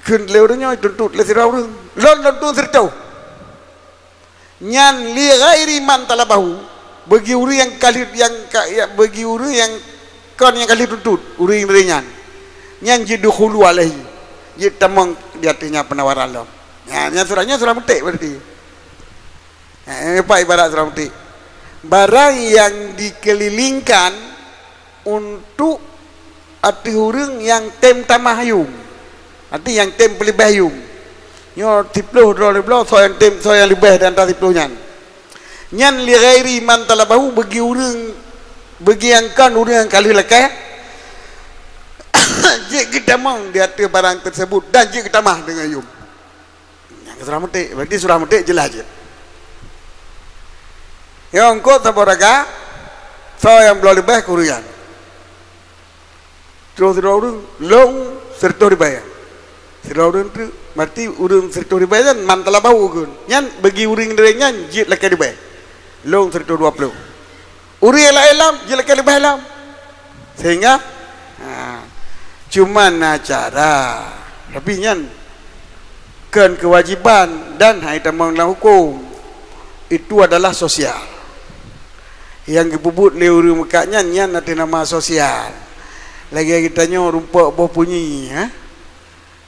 Kheun lé ureuëng nyoe tuntut lé sidroe ureuëng. Lôn lôn tueng sireutoh. Nyan li ghairi man talabahu, bagi ureuëng nyang ka lheueh, nyang ka, ya, bagi ureuëng nyang kon nyang ka lheueh tuntut, ureuëng nyan. Nyan jeuet dukhulu alaihi, jeuet tamong di ateueh nyan penawaran lom. Nyan, nyan surah, nyan surah mutek berarti. Ha, apa ibarat surah mutek? Barang yang dikelilingkan untuk ateueh ureuëng nyang tem tamah yum. Arti nyang tem peuleubeh yum. Nyoe siploh droe leubloe, soe nyang tem, soe nyang leubeh di antara siploh nyan. Nyan li ghairi man talabahu bagi ureuëng, bagi nyang kon ureuëng nyang ka lheueh lakée, jeuet geutamong di ateueh barang tersebut dan jeuet geutamah deungon yum. Nyang surah mutek, berarti surah mutek jeulaih jeuet. Nyang eungkot saboh raga, soe nyang bloe leubeh keu ureuëng nyan. Troh sidroe ureuëng, lôn sireutoh ribèe. Sidroe ureuëng treuk, berarti ureuëng sireutoh ribèe nyan man talabahu kheun. Nyan bagi ureuëng nyan jeuet lakée ribèe. Lôn sireutoh dua ploh. Ureuëng nyang laén lom, jeuet lakée leubeh lom. Sehingga, ha, cuma na cara. Tapi nyan kon keuwajéban dan hai tamong lam huköm. Itu adalah sosial. Nyang geupeubuet lé ureuëng meukat nyan, nyan ateueh nama sosial. Lagée geutanyoe rumpok boh punyi, eh?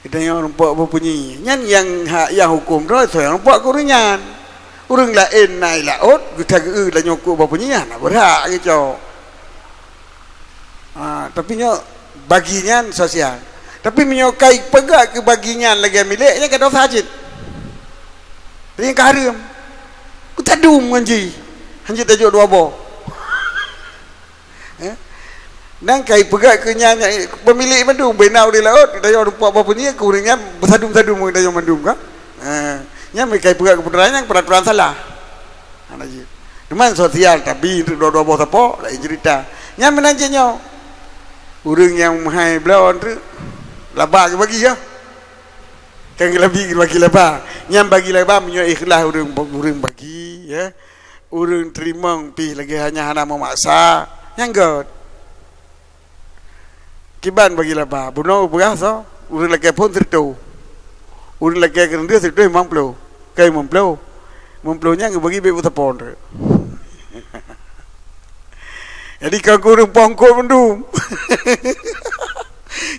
Geutanyoe rumpok boh punyi. Nyan nyang hak nyang huköm droe, soe nyang rumpok keu ureuëng nyan. Ureuëng laén na i laôt, geutageu tanyoe keu boh punyi nyan, na beurhak geucok. Ha, tapi nyoe bagi nyan sosial. Tapi meunyoe kai peugah keu bagi nyan lagée milék, nyan ka dosa cit. Jadi nyan ka hareuem. Ku tadum ngon jih. Hanjeuet tajok dua boh. Eh? Nyan kai peugah keu nyan, nyan, pemilik mandum, bena ureuëng laôt, tajok rumpok boh punyi, keu ureuëng nyan beusadum-sadum ngon tajok mandum kan? Eh, nyan kai peugah keu peudara nyan, peraturan salah. Hana jeuet. Cuman sosial, tapi dua-dua boh sapo, lain cerita. Nyan meunan cit nyoe. Ureuëng nyang meuhai bloe treuk, laba geubagi ya. Kan geulabi geubagi laba. Nyan bagi laba meunyoe ikhlas ureuëng, ureuëng bagi, ya. Ureuëng teurimong pih lagée hana, hana meumaksa. Nyan göt. Kiban bagi laba, bunoe peugah soe, ureuëng lakée phon sireutôh. Ureuëng lakée keureundeuh sireutôh limong ploh. Ka limong ploh. Limong ploh nyan geubagi bék beusapo treuk. Jadi kon keu ureuëng pongkot mandum.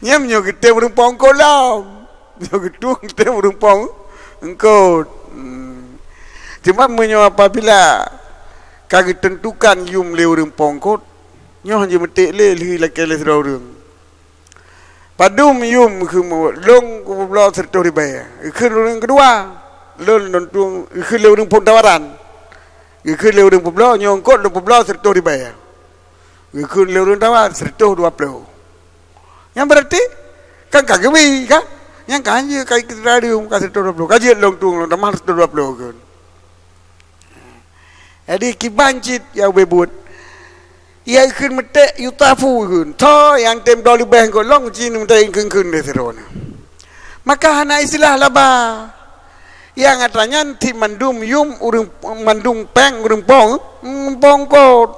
Nyan meunyoe geutem ureuëng pongkot lom. Nyoe geutueng teuh ureuëng pong eungkot. Hmm. Cuma meunyoe apabila ka geuteuntukan yum lé ureuëng pong eungkot, nyoe hana jimeuték lé lheueh lakée lé sidroe ureuëng. Padum yum keu lôn kupeubloe sireutôh ribée. Geukheun ureuëng keudua, lôn lôn tueng geukheun lé ureuëng phon tawaran. Geukheun lé ureuëng peubloe, nyoe eungkot lôn peubloe sireutôh ribée. Geukheun lé ureuëng tawaran sireutôh dua ploh. Nyan berarti kan ka geubi kan? Nyan ka hanjeuet ka ikeu teuradeueng ka sireutôh dua ploh. Ka jeuet lôn tueng lôn tamah sireutôh dua ploh kheun. Jadi kiban cit ya ubé buet. Ya kheun meuték yutafu kheun. Tho nyang tem dua leubeh keu lôn cit meuték kheun-kheun lé sidroe na. Maka hana istilah laba. Nyang atra nyan ti mandum yum ureuëng mandum péng ureuëng pong, ureuëng pong eungkot.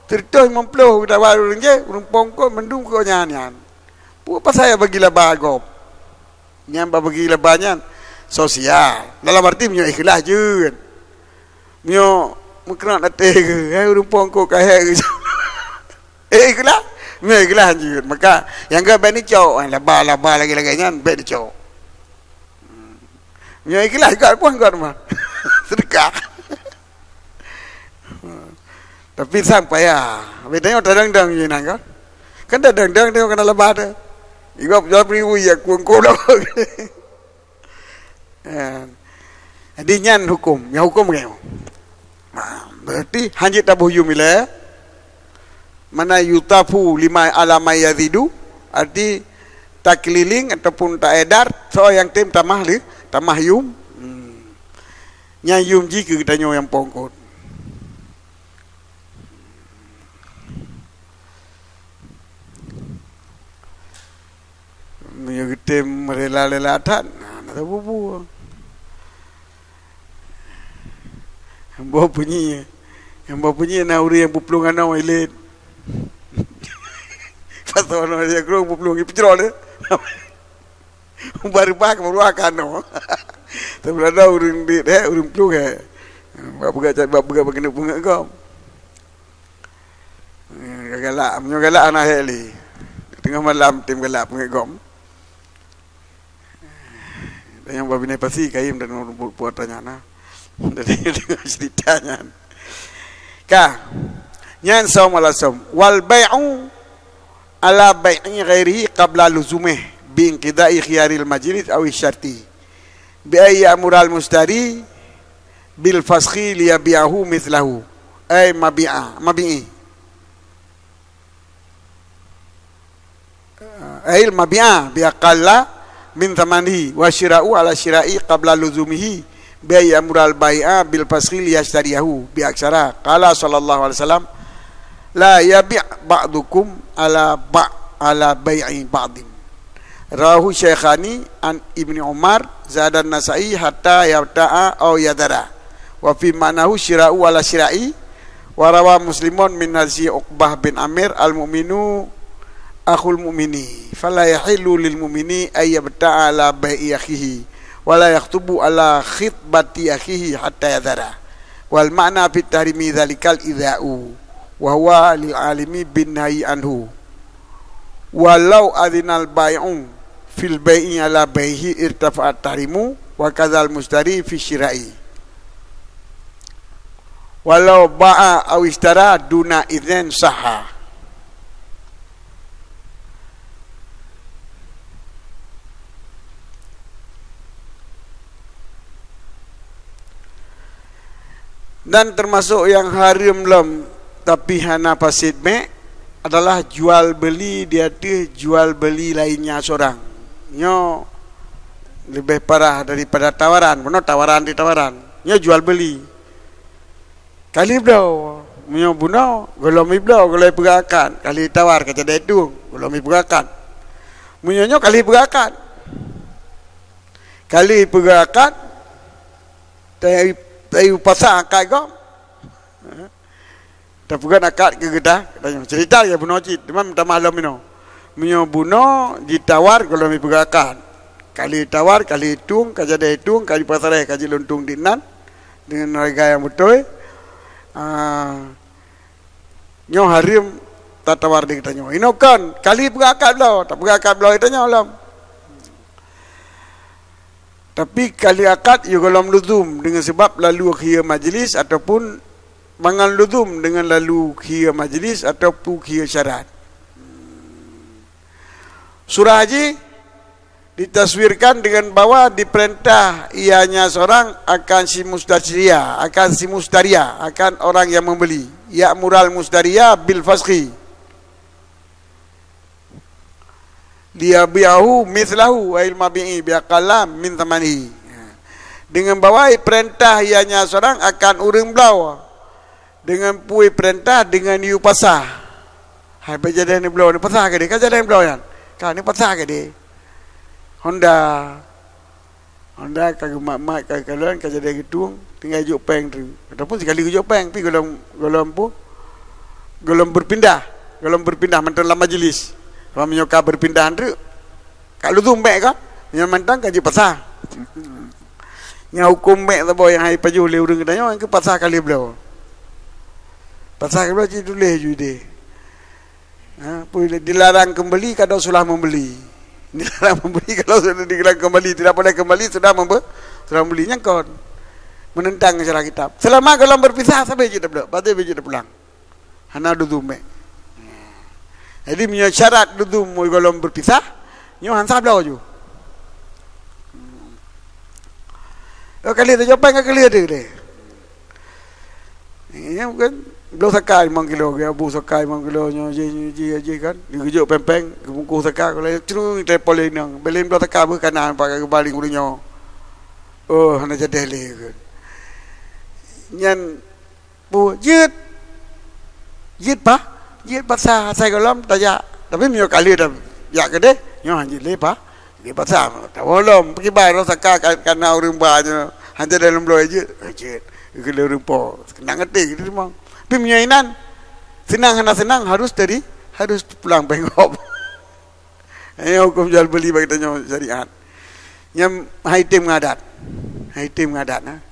Sireutôh limong ploh geudawa ureuëng jih, ureuëng pong eungkot mandum keu nyan nyan. Peue pasai bagi laba gob? Nyang bagi laba nyan sosial. Dalam arti meunyoe ikhlas jeuet. Meunyoe meukeurot até geuh, hai ureuëng pong eungkot ka hék geuh. Eh, ikhlas. Meunyoe ikhlas jeuet. Maka nyang ka bék nicok, eh, laba-laba lagée-lagée nyan bék nicok. Hmm. Meunyoe ikhlas, göt pun göt mah. Sedekah. Tapi sang payah. Habis tanyoe tadang-dang je nang kan. Kan tadang-dang tengok kena laba tu. Igob jual beribu ya kuang-kuang. Kan. Jadi nyan huköm, nyang huköm nyoe. Ha, berarti hanjeuet taboh yum ilée. Mana yutafu lima alama yazidu, arti takeliling ataupun taedar, soe nyang tem tamah lé, tamah yum. Hmm. Nyan yum jih keu geutanyoe nyang pong eungkot. Meunyoe geutem rela-rela that, na, na sapeue-peue. Boh punyi, nyang boh punyi na ureuëng nyang peuplueng anoe ilét. Pas anoe ya gro peuplueng ipeucrot deh. Ubah reubah keu meuluwa ka anoe. Tapi ada ureuëng dit, eh, ureuëng plueng, eh. Bak peugah, bak peugah, bak keuneuk peungeuet gob. Eh, galak, meunyoe galak hana hék lé. Teungoh malam tem galak peungeuet gob. Dan nyang babinai pasi kayém dan puat tanya na. Jadi deungoe cerita nyan. Ka. Nyan saum ala saum. Wal bai'u ala bai'i ghairihi qabla luzumih bi inqidai khiyaril majlis aw syarti. Bi ay ya'mural mustari bil fasakhi liyabi'ahu mithlahu. Ay mabi'a, mabi'i. Ail mabi'a bi aqalla min tsamanihi wa syira'u ala syira'i qabla luzumihi bi ay ya'mural bai'a bil fasakhi liyashtariyahu bi aktsara. Qala sallallahu alaihi wasallam, "La yabi' ba'dukum ala ba-, ala bai'i ba'din." Rawahu Syaikhani an Ibni Umar, zada Nasa'i hatta yabta'a aw yadhara. Wa fi ma'nahu syira'u ala syira'i, wa rawa Muslimun min hadisi Uqbah bin Amir al-mu'minu akhul mu'mini, fala yahillu lil mu'mini ay yabta'a ala bai'i akhihi, wa la yakhtubu ala khitbati akhihi hatta yadhara. Wal ma'na fit tahrimi dzalikal idza'u, wa huwa lil alimi bin nahyi anhu. Walau adzinal bai'u fil bai'i ala bai'ihi irtafa'at tahrimu, wa kadzal mustari fi syira'i. Walau ba'a aw ishtara duna idzin sahha. Dan teumasok nyang hareuem lom, tapi hana fasid mek, adalah jual beuli di ateueh jual beuli lainnya seurang. Nyoe leubeh parah daripada tawaran. Bunoe tawaran di tawaran. Nyoe jual beuli. Ka lheueh bloe. Meunyoe bunoe, gohlom i bloe, gohlom i peugah akad. Ka lheueh tawar, ka jadi tueng, gohlom i peugah akad. Meunyoe nyoe ka lheueh peugah akad. Ka lheueh peugah akad, tai, tai pasang akad gob. Tapeugah akad keu geutanyoe. Cerita ya bunoe cit, teuma minta maklum inoe. Meunyoe bunoe jitawar gohlom i peugah akad. Ka lheueh tawar, ka lheueh tueng, ka jadi tueng, ka jipasaré, ka jiluntung dinan deungon hareuga nyang beutôi. Ah, nyoe hareuem tatawar di geutanyoe. Inoe kon, ka lheueh peugah akad bloe, tapeugah akad bloe geutanyoe lom. Tapi ka lheueh akad, yôh gohlom luzum deungon sabab lalu keu majlis ataupun mangat luzum deungon lalu keu majlis ataupun keu syarat. Surah jih ditaswirkan dengan bahwa diperintah ianya seorang akan si mustaria, akan si mustaria, akan orang yang membeli. Ya'mural mustaria bil fasqi. Liyabi'ahu mitslahu, ay al-mabi'i, bi aqalla min tsamanihi. Dengan bahwa perintah ianya seorang akan ureuëng bloe. Dengan peue perintah, dengan yue pasah. Hai, bak jadi ni bloe, ni pasah keu deh, ka jadi bloe nyan. Ka ni pasah keu deh. Honda. Honda ka geumat-mat, ka geukalon, ka jadi geutueng, tinggai jok péng tu. Ataupun sikali geujok péng, pi gohlom, gohlom peue? Gohlom berpindah. Gohlom berpindah mantong lam majlis. Sebab meunyoe ka berpindah tu, ka luzum bék ka? Meunyoe mantong ka jipasah. Nyang huköm bék saboh nyang hai pajoh lé ureuëng geutanyoe, nyang keu pasah ka lheueh bloe. Pasah ka lheueh bloe cit tuléh ju ideh. Ha, peue dilarang kembali kalau sudah membeli. Dilarang membeli kalau sudah, dilarang kembali, tidak boleh kembali sudah membe-, sudah membeli. Nyan kon menentang syara kitab. Selama gohlom berpisah, sabe jeuet tapeulok, padahai jeuet tapulang. Hana dudu mek. Jadi meunyoe syarat dudu gohlom berpisah, nyoe han sah bloe ju. Oh, kali tu jopeng ka kali ada deh. Ya, bukan. Bloe saka limong kilo, geujak bu saka limong kilo nyoe, jih, jih, jih, jih kan. Geujok péng-péng, geubungkôh saka, kalau cru, telepon lé inong. Belen bloe saka beuh kana, pakai keubaling ureuëng nyoe. Oh, hana jadeh lé kan. Nyan, bu, jeuet. Jeuet, Pak. Jeuet pasah asai gohlom, tajak. Tapi meunyoe kali dah jak keudeh, nyoe han jeuet lé, Pak. Di pasar, tawoe lom, peukiban rasa ka, ka, kana ureuëng ba nyoe, hana dalam bloe jeuet. Eh, jeuet. Keu ureuëng po, seunang até gitu memang. Tapi meunyoe inan, seunang hana seunang, harus tadi, harus pulang péng gob. Nyoe huköm jual beli bagi tanyoe syariat. Nyang hai tem ngadat. Hai tem ngadat, nah.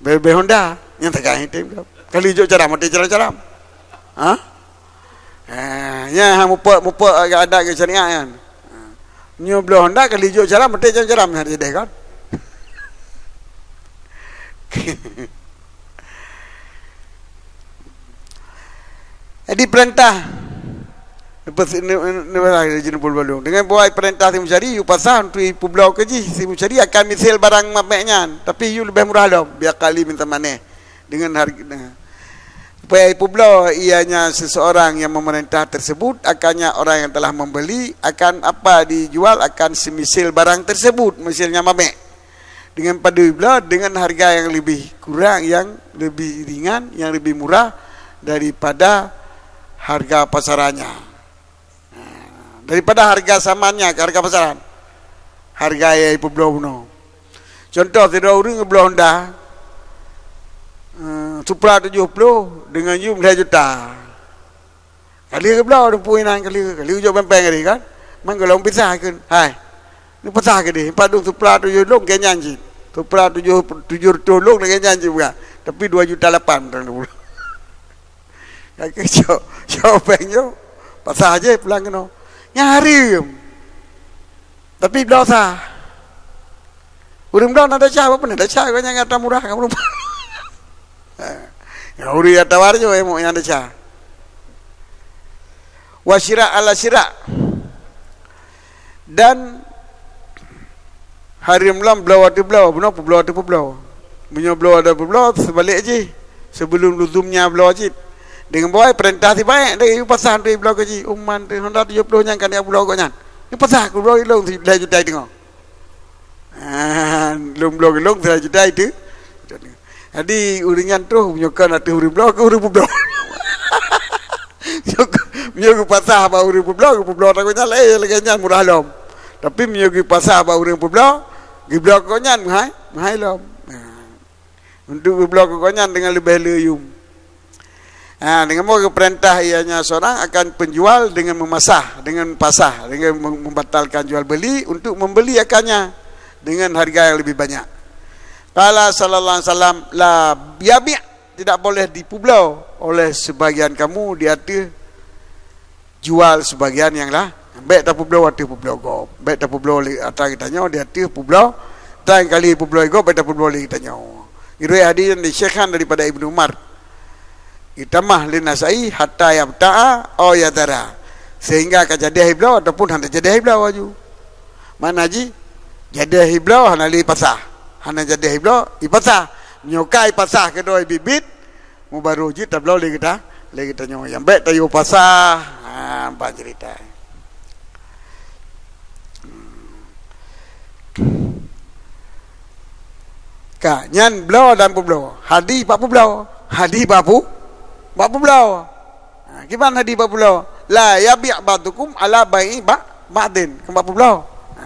Bebe Honda, nyang tegai hai tem. Kali jok caram, mati caram-caram. Ha? Eh, nya ha mupok, mupok adat ke syariat kan. Nyoe bloe Honda kali jok caram, meuti caram-caram nyan deh kan. Jadi perintah. Lepas ni, ni, ni, ni, ni, ni, ni, ni, dengan buat perintah si musyari, you pasah untuk ipubloe ke jih, si musyari akan misil barang mamek nyan, tapi you lebih murah lom, biar kali minta maneh. Dengan harga, dengan, supaya ipubloe ianya seseorang yang memerintah tersebut, akannya orang yang telah membeli, akan apa dijual, akan semisil barang tersebut, misilnya mamek. Dengan padub bloe, dengan harga yang lebih kurang, yang lebih ringan, yang lebih murah daripada harga pasarannya. Daripada harga samannya, harga pasaran. Harga yang ipubloe bunoe. Contoh, sidroe ureuëng geubloe Honda, eh, Supra tujuh puluh dengan you lhée juta. Kali geubloe, ureuëng pui nan kali, kali ujok péng-péng tadi kan. Man gohlom pisah kan. Hai. Ni pasah ke deh, padub Supra tujuh lôn ke nyan cit. Supra tujuh, tujuh reutôh lôn ke nyan cit bukan. Tapi dua juta lapan tahun dua puluh. Kaki cok, cok bank nyoe, pasah aja pulang keunoe. Nyan hareuem. Tapi bloe sah. Ureuëng bloe na desya, apa pun na desya, kau jangan kata murah kamu lupa. Ya, ureuëng nyang tawar je, ilmu nyang desya. Wa syira' ala syira'. Dan hareuem lom bloe ateueh bloe, bunoe peubloe ateueh peubloe. Meunyoe bloe ateueh peubloe, seubalik jih. Seubeulom luzumnya bloe cit. Deungon bawai peurintah sibaék, deh, yue pasah teuh bloe keu jih. Uman teuh honda tujoh ploh nyan ka neujak bloe gobnyan. Yue pasah keu bloe ilong lhèe juta teungoh. Ah, lôn bloe keu lôn lhèe juta itu. Jadi, ureuëng nyan troh, meunyoe kon ateueh ureuëng bloe, keu ureuëng peubloe. Meunyoe geupasah bak ureuëng peubloe, geupeubloe takot nyan, eh, lagèe nyan murah lom. Tapi meunyoe geupasah bak ureuëng peubloe, geubloe keu nyan meuhai, meuhai lom. Nah, untuk geubloe keu nyan dengan leubeh le yum. Ha, dengan mau geupeurintah ianya seorang akan penjual dengan memasah, dengan pasah, dengan mem-, membatalkan jual beli untuk membeli akannya dengan harga yang lebih banyak. Qala sallallahu alaihi wasallam, "La yabi'," tidak boleh dipeubloe oleh sebagian kamu di ateueh jual sebagian nyang lah. Bèk tapeubloe ateueh peubloe gob. Bèk tapeubloe lé atra geutanyoe di ateueh peubloe, tan kali peubloe gob, bèk tapeubloe lé geutanyoe. Riwayat hadis dari Syekhan daripada Ibnu Umar. Itamah lin Nasai hatta yabta'a aw yadhara. Sehingga ka jadi bloe ataupun hana jadi bloe laju. Makna jih, jadi bloe hana lé pasah. Hana jadi bloe, ipasah. Nyoe ka ipasah keudroe bit-bit, mubaroe jeuet tabloe lé geuta, lé geutanyoe. Nyang bèk tayue pasah. Ha, ban cerita. Ka, nyan bloe dan peubloe. Hadih bak peubloe. Hadih bak peu-, bak peubloe. Ha, kiban hadih bak peubloe. La yabi' ba'dukum ala bai'i ba-, ba'din. Kan bak peubloe. Ha.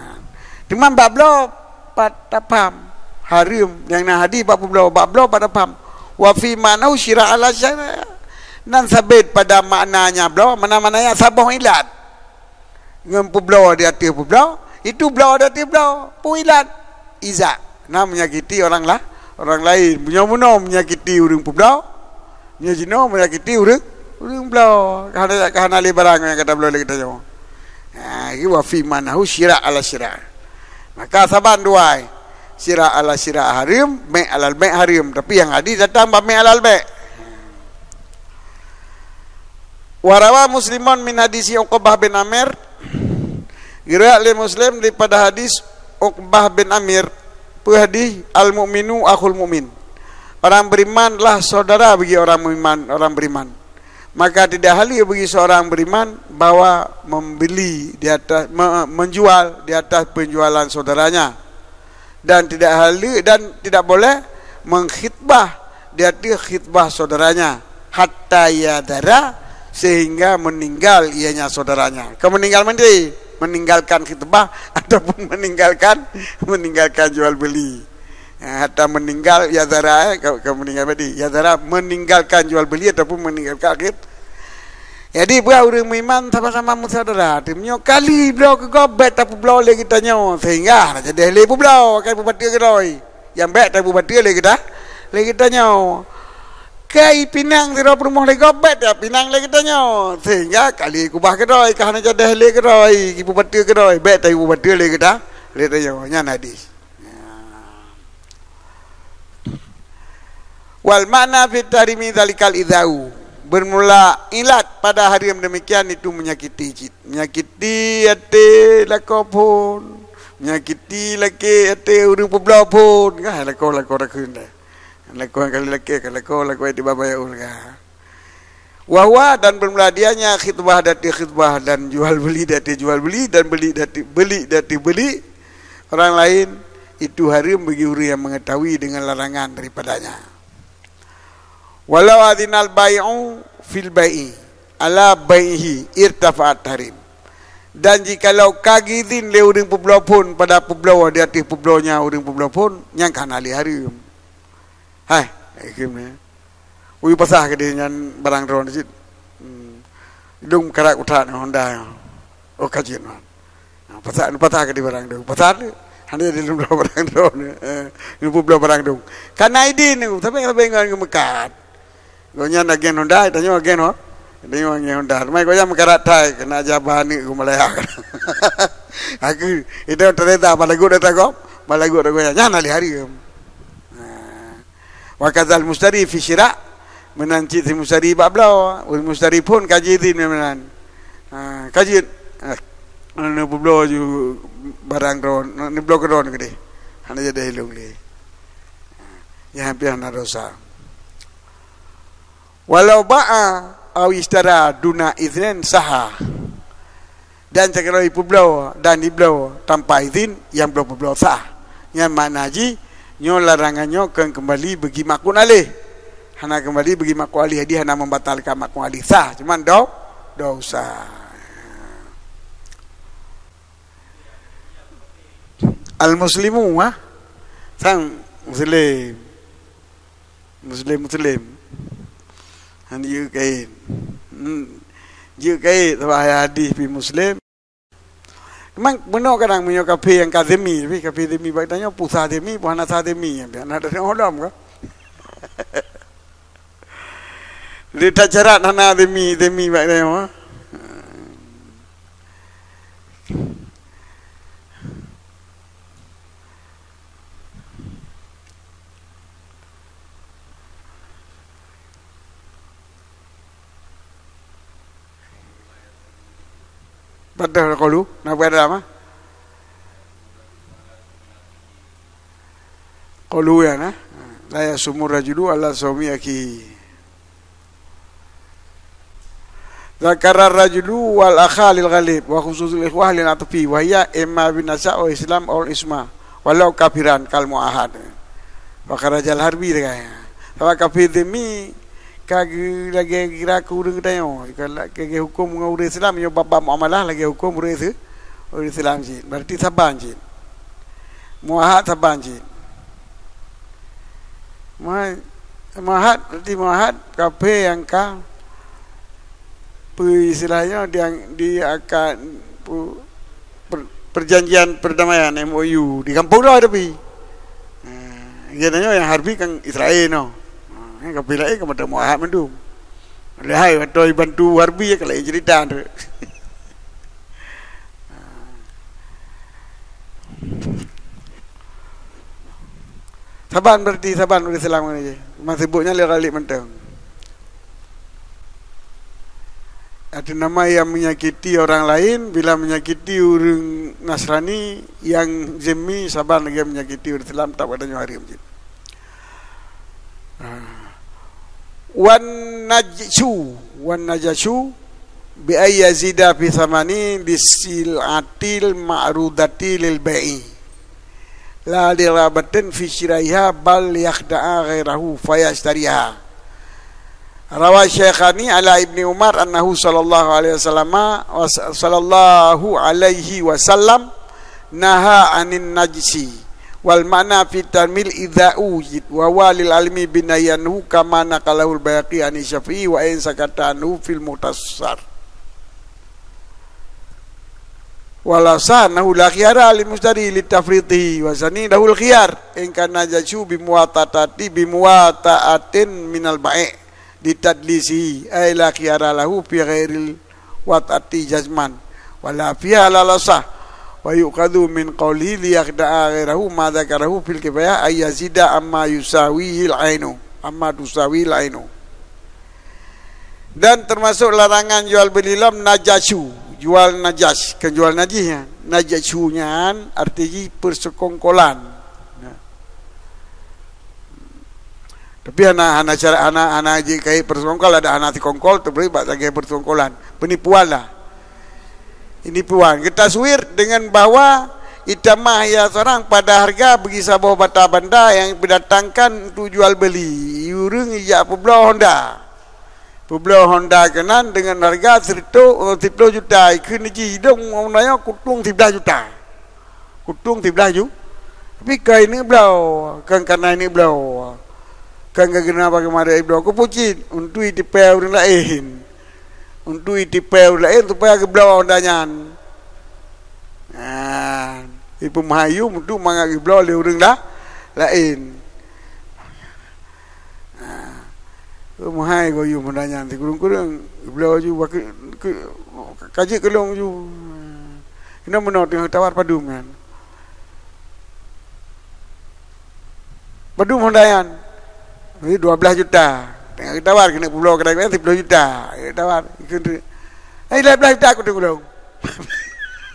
Teuma bak bloe pat tapham. Hareuem. Nyang na hadih bak peubloe. Bak bloe pat tapham. Wa fi ma'nahu syira' ala syira'. Nan sabit pada maknanya bloe, mana-mana nyang saboh ilat. Ngon peubloe di ateueh peubloe, itu bloe di ateueh bloe, peue ilat. Iza, na menyakiti orang la-, orang lain. Meunyoe bunoe menyakiti ureuëng peubloe, meunyoe jinoe menyakiti ureuëng, ureuëng bloe. Ka hana, ka hana lé barang nyang ka tabloe lé geutanyoe. Ha, iku wa fi ma'nahu syira' ala syira'. Maka saban dua ai. Syira' ala syira' hareuem, bai' alal bai' hareuem. Tapi nyang hadih datang bak bai' alal bai'. Wa rawa Muslimun min hadisi Uqbah bin Amir. Geuriwayat lé Muslim daripada hadis Uqbah bin Amir. Peue hadis, "Al-mu'minu akhul mu'min." Orang beriman adalah saudara bagi orang beriman, orang beriman. Maka tidak halal bagi seorang beriman bahwa membeli di atas, me-, menjual di atas penjualan saudaranya. Dan tidak halal dan tidak boleh mengkhitbah di ateueh khitbah saudaranya, hatta yadhara, sehingga meninggal ianya saudaranya. Ka meninggal mandi, meninggalkan khitbah ataupun meninggalkan, meninggalkan jual beli. Ha, hatta meninggal yadhara, eh, ka, ka meninggal mandi. Yadhara meninggalkan jual beli ataupun meninggalkan khit-, Jadi, buah ureuëng meuiman sama-sama meusaudara. Meunyoe kali bloe keu gob, bèk tapeubloe lé geutanyoe, sehingga hana jadi lé peubloe, akan peubateue keudroe. Nyang bèk tapeubateue lé geuta-, lé geutanyoe. Kai pinang sidroe peurumoh lé gob, bèk tapinang lé geutanyoe, sehingga kali kubah keudroe, ka hana jadi lé keudroe, ipeubateue keudroe, bèk tapeubateue lé geuta-, lé geutanyoe. Nyan hadis. Wal makna fi tahrimi dzalikal idzau. Bermula ilat pada hareuem demikian itu menyakiti cit. Menyakiti até lakoe phon. Menyakiti lakèe até ureuëng peubloe phon. Kan lakoe-lakoe rakheun deh. Lakoe kali lakèe, kan lakoe, lakoe tiba bayaul kan. Wa huwa, dan bermula dianya khitbah di ateueh khitbah dan jual beli di ateueh jual beli dan beli di ateueh, beli di ateueh beli orang lain, itu hareuem bagi ureuëng nyang mengetahui dengan larangan daripadanya. Walau adzinal bai'u fil bai'i ala bai'ihi irtafa'at tahrim. Dan jikalau ka geuizin lé ureuëng peubloe phon pada peubloe di ateueh peubloenya ureuëng peubloe phon, nyan ka hana lé hareuem. Hai, hai, kheun nyan. Ui, pasah keudeh nyan barang droeneuh cit. Hmm. Idong karat kuthat ngon honda nyan. Oh, ka jeuet nyan. Ha, pasah, pasah keudeh barang droeneuh. Pasah tu. Hana jadi lôn bloe barang droeneuh. Eh, lôn peubloe barang droeneuh. Kana idin, tapi, tapi ngon geumeukat. Gobnyan agen Honda, tanyoe agen ho-, tanyoe agen Honda. Teuma gobnyan meukarat thai, keuneuk jaba aneuk geumalaya. Aku, itu ternyata balagu dah tagok, balagu dah goyang. Nyan lé hareuem. Nah. Wa kadzal mustari fi syira', meunan cit si mustari bak bloe, ureueng mustari phon ka jiizin meunan. Ha, ka jeuet. Eh, neubloe ju barang droe, neubloe keu droe keudeh. Hana jadi lôn lé. Nyan pih hana dosa. Walau ba'a au ishtara duna idznin sahha. Dan sigohlom jipeubloe dan jibloe tanpa izin, nyang bloe peubloe sah. Nyan makna jih, nyoe larangan nyoe kon keumbali beugi makun aléh. Hana keumbali beugi makun aléh, jadi hana membatalkan makun aléh sah, cuman do-, dosa. Al-muslimu, ha? Sang muslim. Muslim-muslim. Han jeuet kait. Hmm. Jeuet kait sabab ayat hadis pih muslim. Memang beuna kadang meunyoe kafé nyang ka zimmi, tapi kafé zimmi bak tanyoe peue sah zimmi, peue hana sah zimmi, hana teurimong lom ka. Di tasyarat hana zimmi, zimmi bak tanyoe. Padahai qalu, na peue dalam, ah? Qalu ya, nah. La yasumu rajulu ala saumi akhihi. Dzakara rajulu wal akha lil ghalib, wa khususul ikhwah lil atfi, wa hiya imma bin nasab wa islam aw isma, walau kafiran kal muahad. Wa kharajal harbi, sabab kafé zimmi ka geu-, lagèe geukira keu ureueng geutanyoe, ka la-, ka geuhuköm ngon ureueng Islam, nyoe bab-bab muamalah lagèe huköm ureueng Is-, ureueng Islam cit. Berarti saban cit. Muahad saban cit. Muahad, muahad, berarti muahad kafé nyang ka peu-, istilahnya di, di akan pu-, per-, perjanjian perdamaian, M O U, di gampông droe tapi. Ha, geutanyoe nyang harbi kan Israel noh. Ha, nyang kafé laén kan mantong muahad mandum. Lehai watèe bantu harbi ka laén cerita tu. Saban berarti saban ureueng Islam ngon jih. Masibuknya lé Khalid mantong. Ada nama yang menyakiti orang lain, bila menyakiti ureueng Nasrani yang zimmi, saban lagèe menyakiti ureueng Islam, tak ada nyawa hari masjid. Ah. Wan najshu, wan najshu bi ay yazida fi thamani li sil'atil ma'rudati lil bai'i. La li raghabatin fi syiraiha bal yakhda'a ghairahu fayashtariha. Rawa Syaikhani ala Ibni Umar annahu sallallahu alaihi wasallam, wa sallallahu alaihi wasallam naha anin najshi. Wal ma'na fi tanwin idza wujid, wa huwa lil alimi bin nahyi anhu kama naqalahul Baihaqi an Syafi'i wa in sakata anhu fil Mukhtasar. Wal asah annahu la khiyara lil mushtari li tafridihi wa sani lahul khiyar in kana najshu bi muwata'ati, bi muwata'atin minal bai' li tadlisihi, ay la khiyara lahu fi ghairil wat'ati jazman, wa la fiha la lasah, wa yu'khadhu min qawlihi li yakhda'a ghairahu ma dzakarahu fil kifayah ay yazida amma yusawihil ainu, amma tusawihil ainu. Dan termasuk larangan jual beli lom najasyu, jual najas, kon jual najih, ya. Najasyu nyan arti jih persekongkolan. Ya. Tapi hana, hana cara, hana, hana jikait persekongkol, ada hana sikongkol, teubri bak lagèe persekongkolan. Penipuan lah. Penipuan. Geutaswir dengan bahwa itamah ia seorang pada harga bagi saboh bata banda yang didatangkan untuk jual beli. Ureueng ijak peubloe Honda. Peubloe Honda keunan dengan harga sireutoh, eh, siploh juta. Ikheun jih idong Honda nyoe kutung siblaih juta. Kutung siblaih ju-, tapi kon ineuk bloe, kon kana ineuk bloe. Kon ka geuna bagaimana ibloe, keu peue cit, untuk itipée ureueng laén. Untuk itipée ureueng laén supaya geubloe Honda nyan. Nah, Ipeumeuhai yum untuk mangat geubloe lé ureuëng la-, laén. Ha. Peumeuhai goe yum honda nyan sikureueng-kureueng. Geubloe ju bak keu-, keu-, ka jeuet keu lôn ju. Inoe meunoe teungoh tawar padum nyan. Padum honda nyan? Jadi dua belas juta. Teungoh geutawar keuneuk peubloe keudai nyan siplôh juta. Geutawar. Ikheun tu. Hai, lhèe blaih juta kutung keu lôn.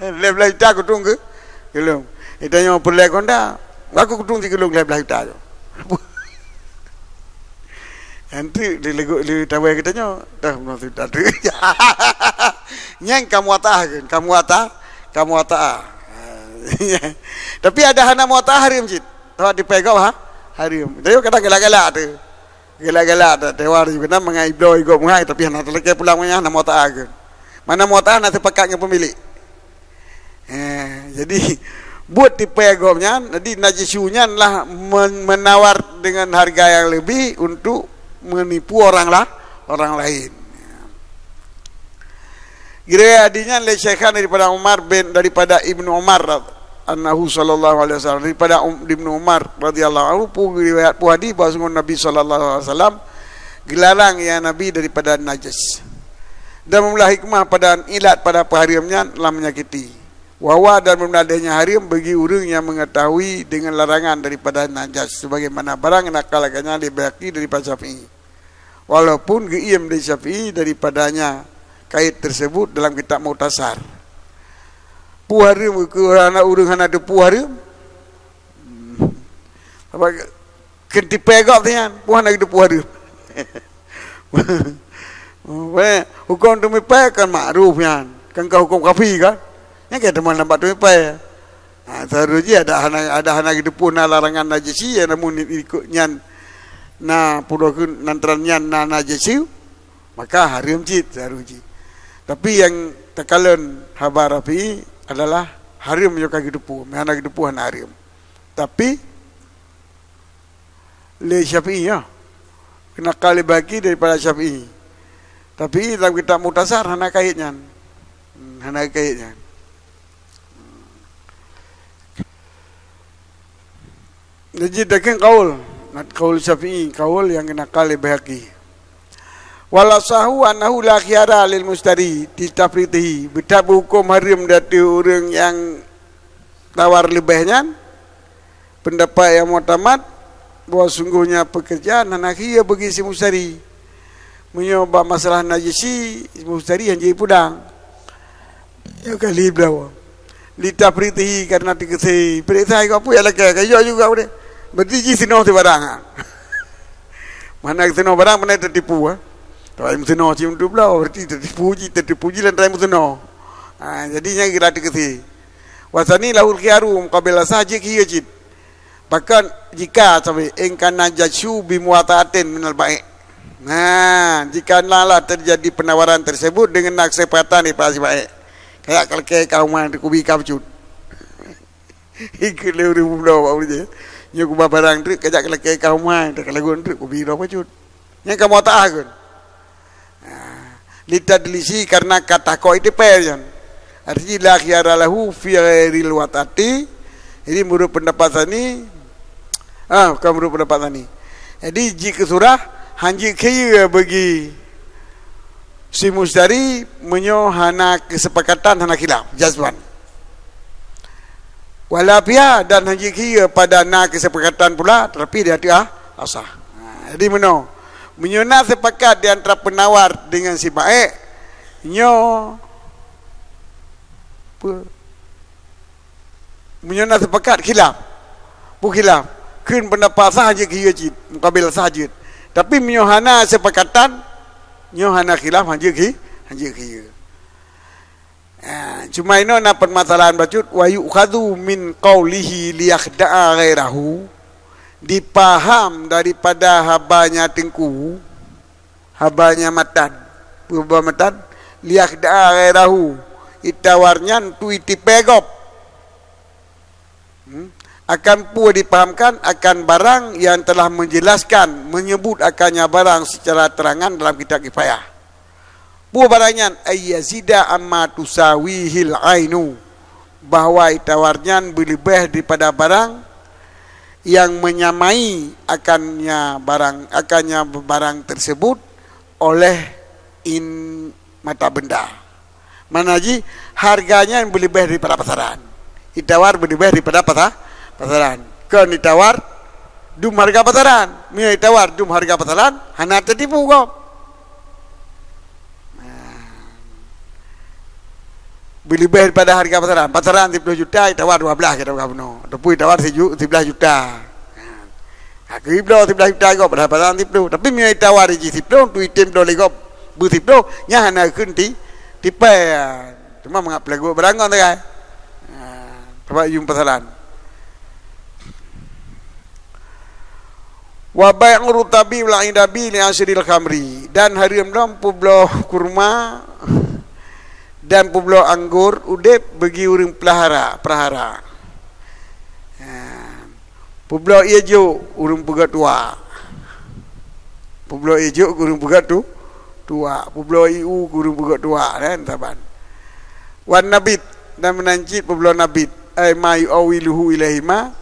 Lhèe blaih juta kutung keu, keu lôn. Itanyong peureulèe honda. Aku kutung sikeu lôn lhèe blaih juta tu. Nyan tu lé, lé, lé tawai geutanyoe, dah meunan tu dah tu. Nyan ka muwataah kan, ka muwataah, ka muwataah. Tapi ada hana muwataah hareuem cit. Tawat di pegop ha, hareuem. Tapi kadang galak-galak tu. Galak-galak tu, tawar juga nama ngai bloe igop ngai, tapi hana talakèe pulang manyah, hana muwataah kan. Mana muwataah na sepakat ngon pemilik. Eh, jadi, buet tipèe gob nyan, jadi najasyu nyan lah men-, menawar dengan harga yang lebih untuk menipu orang lah, orang lain. Geureuyat hadis nyan lé Syekhan daripada Umar bin, daripada Ibnu Umar rad-, annahu sallallahu alaihi wasallam, daripada Um-, Ibnu Umar radhiyallahu anhu, pu riwayat pu hadis bahwa sungguh Nabi sallallahu alaihi wasallam geularang ya Nabi daripada najis. Dan meumeulah hikmah pada ilat pada peuhareuem nyan lam menyakiti. Wa huwa dan beuna adanya hareuem bagi ureuëng nyang meungeutahui deungon larangan daripada najis, sebagaimana barang nakal geuhnyan lé Baihaqi daripada Syafi'i. Walaupun geuiem lé Syafi'i daripadanya kait tersebut dalam kitab Mukhtasar. Peue hareuem keu hana ureuëng hana teupeu hareuem? Sabab Keu tipèe gob tu nyan, peue hana geuteupeue hareuem. Weh, hukôm teumipèe kan makruf nyan. Kan ka hukôm kafi kan? Nyan ka teuma nambah teumipèe. Ha, seharusnya ada hana, ada hana geuteupeue na larangan najisi, ya, namun ikut nyan na pudoh keu nan teuran nyan na najisi, maka hareuem cit seharusnya. Tapi nyang takalon haba Rafi'i adalah hareuem nyoe ka geuteupeue, hana geuteupeue hana hareuem. Tapi lé Syafi'i, ya. Keunakan lé Baihaqi daripada Syafi'i. Tapi dalam kitab Mukhtasar hana kait nyan. Hmm, hana kait nyan. Jadi, dakeng kaul. Ngat kaul Syafi'i, kaul nyang keunakan lé Baihaqi. Wal asahu annahu la khiyara lil mustari fi tafridihi. Beuthat beuhuköm hareuem di ateueh ureuëng nyang tawar leubeh nyan, peundapat nyang muktamad bahwa sungguhnya peukeurjaan hana khiya bagi si mustari. Meunyoe bak masalah najisi, si mustari hana jeuet pulang. Ya kali bloe. Li tafridihi, karena teukeusé. Peuriksa iko peue ya lakèe, ka jok juga udah. Berarti jih sinoe si barang, ha. Mana sinoe barang, mana tertipu, ha. Tapi sinoe cit untuk bloe, berarti tertipu jih, tertipu jih lantaran sinoe. Ha, jadi nyan geura teukeusé. Wasani lahul khiyaru muqabil asah jeuet khiya cit. Bahkan jika sabe in kana najasyu bi muwata'atin minal bai'. Nah, jika lah, lah terjadi penawaran tersebut dengan kesepakatan daripada si bai'. Kayak kalau ke kau main kubi kau cut. Ikut le ureuëng bulo bak ureuëng je. Nyoe kuba barang treuk kajak kelakèe ka uma, teuka lagon treuk kubi droe bacut. Nyang kamoe taah kon. Ha, litadlisi karena ka takok itipèe nyan. Arti la khiyara lahu fi ghairil wat'ati. Jadi menurut pendapat sani, ah, bukan menurut pendapat sani. Jadi jikeusurah hanjeuet khiya bagi si mustari meunyoe hana keusepakatan, hana khilaf, jazman. Wala fiha, dan hanjeuet khiya pada na keusepakatan pula, tapi di ateueh asah. Ha, jadi meunoe, meunyoe na sepakat di antara penawar dengan si baik, nyoe pe-, Meunyoe na sepakat khilaf, peue khilaf, kheun pendapat sah jeuet khiya cit, mukabil sah jeuet. Tapi meunyoe hana sepakatan, nyoe hana khilaf, hanjeuet khi-, hanjeuet khiya. Ha, cuma inoe na permasalahan bacut, wa yu'khadhu min qaulihi liyakhda'a ghairahu, dipaham daripada habanya teungku, habanya matan. Peue haba matan? Liyakhda'a ghairahu. Itawar nyan tu itipèe gob. Hmm? Akan peue dipahamkan? Akan barang yang telah menjelaskan, menyebut akannya barang secara terangan dalam kitab Kifayah. Peue barang nyan? Ayyazida amma tusawihil ainu. bahwa itawar nyan beuleubeh daripada barang yang menyamai akannya barang, akannya barang tersebut oleh in mata benda. Makna jih, harganya beuleubeh daripada pasaran. Itawar beuleubeh daripada pasa-, pasaran. Kon itawar dum harga pasaran. Meunyoe itawar dum harga pasaran, hana teutipu gob. Beuleubeh daripada harga pasaran. Pasaran siploh juta, itawar dua blaih keu bunoe. Ataupun itawar siju-, siblaih juta. Ha, keu ibloe siblaih juta gob, padahai pasaran siploh. Tapi meunyoe itawar jih siploh, tu item bloe lé gob beusiploh, nyan hana kheun ti-, tipèe. Cuma mangat peulagu barang ngon sagai. Ha, sabab yum pasaran. Wa bai'u rutabi wal inabi li asyril khamri, dan hareuem lom peubloe kurma dan peubloe anggor udeb bagi ureuëng peulahara, prahara. Ha. Peubloe ié jok ureuëng peugöt tuak. Peubloe ié jok ureuëng peugöt tu, tuak. Peubloe ié u ureuëng peugöt tuak, kan, saban. Wan nabit, dan meunan cit peubloe nabit. Ai ma yu'awiluhu ilaihima,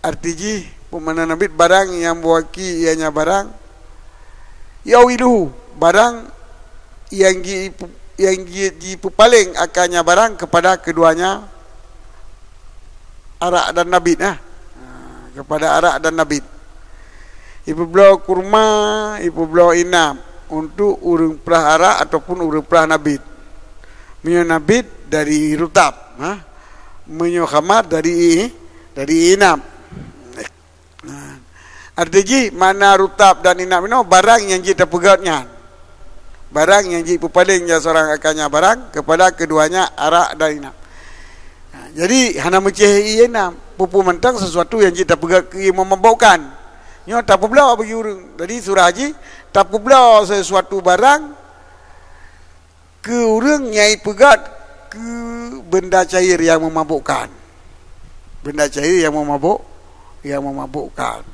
arti jih, peue makna nabit, barang nyang meuwaki ianya barang. Yu'awiluhu, barang nyang ji-, nyang ji-, jipeupaleng akannya barang kepada keduanya arak dan nabit, ah. Ha, kepada arak dan nabit. Ipeubloe kurma, ipeubloe inab untuk ureuëng prah arak ataupun ureuëng prah nabit. Meunyoe nabit dari rutab, ha? Meunyoe khamar dari i-, dari inab. Nah, arti jih makna rutab dan inab inoe barang nyang jeuet tapeugöt nyan. Barang nyang jeuet peupaleng salah seurang akannya barang kepada keduanya arak dan inab. Nah, jadi hana meucéh ié inab, peue-peue mantong sesuatu nyang jeuet tapeugöt keu ié meumabokkan. Nyoe tapeubloe bagi ureuëng. Jadi surah jih tapeubloe sesuatu barang keu ureuëng nyang ipeugöt keu benda cair nyang meumabokkan. Benda cair nyang meumabok, nyang meumabokkan.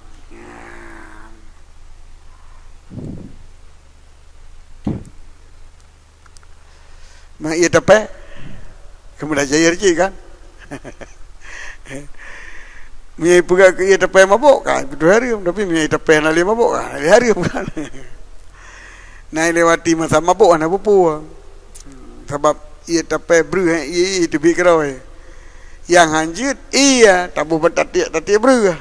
Meuié tapèe, keu benda cair cit kan. Meunyoe ipeugah keu ié tapèe mabök, ka beutôi hareuem, tapi meunyoe ié tapèe hana lé mabök, ka lé hareuem kan. Na ilewati masa mabök hana peue-peue. Sabab ié tapèe breueh, ié, ié teubiet keudroe. Nyang hanjeuet, ié taboh bak tatiek-tatiek breueh.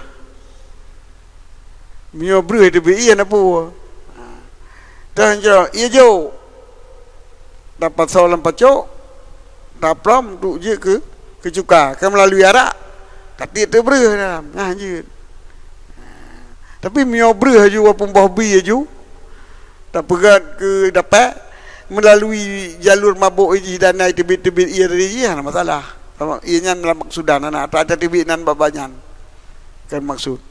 Meunyoe breueh teubiet ié na peue. Teuh nyoe, ié jok. Tapasoe lam pacok, taplom duek jeuet keu, keu cuka, ka meulalui arak, tatiek teuk breueh dalam, nah jeuet. Tapi meunyoe breueh aju walaupun boh bi aju, tapeugöt keu dapet, meulalui jalur mabök jih dan na teubiet-teubiet ié tadi jih, hana masalah. Sabab ié nyan lam maksudan, hana atra teubiet nan bak-bak nyan. Kan maksud.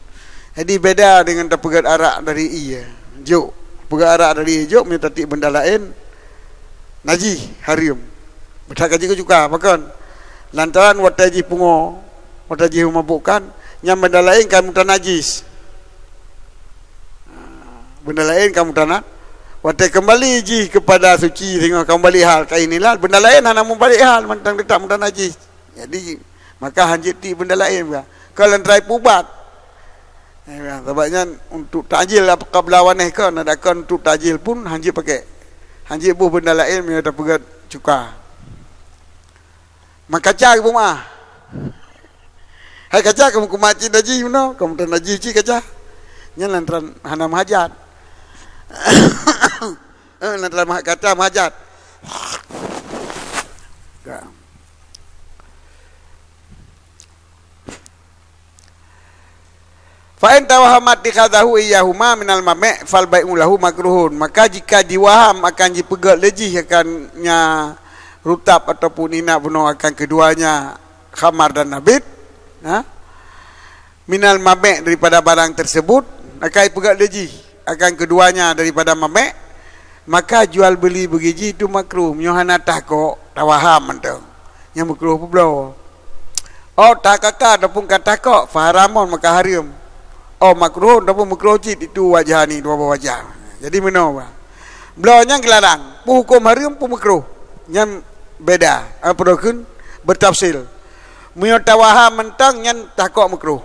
Jadi beda dengan tapeugöt arak dari ié jok. Peugöt arak dari ié jok, meunyoe tatiek benda laén, najih, hareuem. Beudah ka jeuet keu cuka, pakon? Lantaran watèe jih pungo, watèe jih meumabukkan, nyang benda laén ka meutanajis. Benda laén ka meutanat, watèe keumbali jih keupada suci, singoh ka meubalek hal, ka inilah, benda laén hana meubalek hal, mantong teutap meutanajis. Jadi, maka hanjeuet tiek benda laén, ka lôn trai peuubat. Ya, sabab nyan untuk takjil, apakah beulawan eh kon, ada kon untuk takjil pun hanjeuet pakai. Hanjeuet boh benda laén meunyoe tapeugöt cuka. Makaca geupeumaah. Hai kaca kamu kumat cit najih meunoe, kamu tan najih cit kaca. Nyan lantaran hana meuhajat. Eh, lantaran mah kaca meuhajat. Ka. Fa in tawahamat tikhadahu iyyahuma minal mame' fal bai'u lahu makruhun. Maka jika diwaham akan jipeugöt lé jih akan nya rutab ataupun inab bunoe akan keduanya khamar dan nabit, ha? Minal mame' daripada barang tersebut, maka ipeugöt lé jih akan keduanya daripada mame', maka jual beli bagi jih itu makruh. Meunyoe hana tahkok, tawaham mantong. Nyang makruh peubloe. Oh, tahkaka ataupun ka tahkok, faharamun, maka hareuem. Oh, makruhun ataupun makruh cit, itu wajhani, dua boh wajah. Jadi meunoe, bah. Bloe nyan geularang, peu huköm hareuem, peu makruh. Nyan beda, apa dokun bertafsil. Meunyoe tawaham mantong nyan takok meukruh.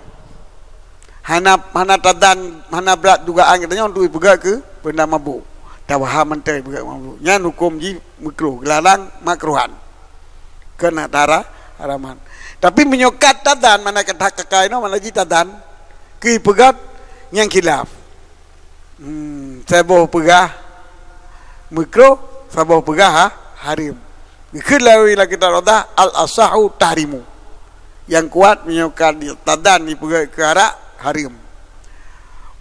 Hana, hana tadan, hana brat dugaan geutanyoe untuk ipeugét keu peunda mabuk. Tawaham mantong ipeugét mabuk. Nyan huköm jih meukruh, geularang makruhan. Keu na tara haraman. Tapi meunyoe ka tadan, mana kata kakai no, mana jih tadan, keu ipeugét nyang khilaf. Hmm, saboh peugah meukruh, saboh peugah ha, harim. Geukheun lawé lam kitab Rawdah, al-asahu tahrimu. Nyang kuat meunyoe ka di-, tadan ipeugét keu arak, harim.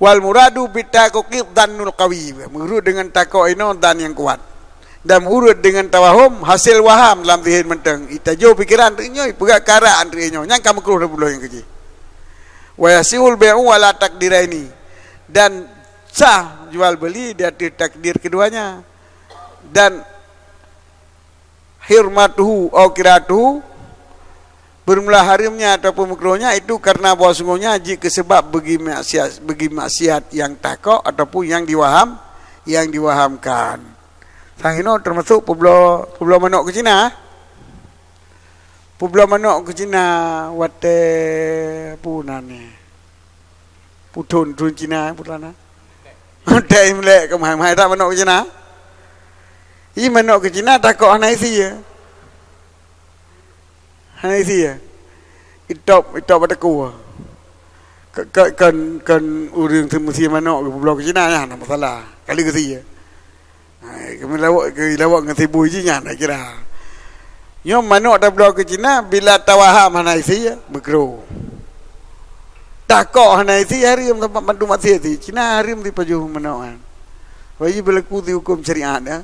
Wal muradu bitakoki dhannul qawi. Meurut dengan takok inoe dan nyang kuat. Dan meurut dengan tawahum, hasil waham lam zihin mantong. Itajo pikiran teuk nyoe, ipeugét keu arak teuk nyoe. Nyang ka meukruh lam buloh nyang keujih. Wa yasihul bai'u ala takdiraini. Dan sah jual beli di atas takdir keduanya. Dan hurmatuhu au kiratuhu, bermula harimnya ataupun makruhnya itu karena bahwa sungguhnya jih keu sebab bagi maksiat, bagi maksiat nyang takok ataupun nyang diwaham, nyang diwahamkan. Sang inoe termasuk peubloe, peubloe manok keu Cina. Peubloe manok keu Cina watée peue nan nyan. Puthon, thon Cina, puthon na. Watée Imlek keu meuhai-meuhai that manok keu Cina. Ih, manok keu Cina takok hana isi ya. Hana isi ya. Itop, itop bak teukue. Ke, ke, kon, kon ureuëng seumeusé manok geupubloe keu Cina nyan hana masalah. Kali geusie. Hai, kami lawok, kami lawok ngon sibui jih nyan, saya kira. Nyoe manok tabloe keu Cina, bila tawaham hana isi, meukruh. Takok hana isi, harim, sabab mandum maksiat isi. Cina harim dipajoh manok nyan. Wajib berlaku di hukum syariat, ya.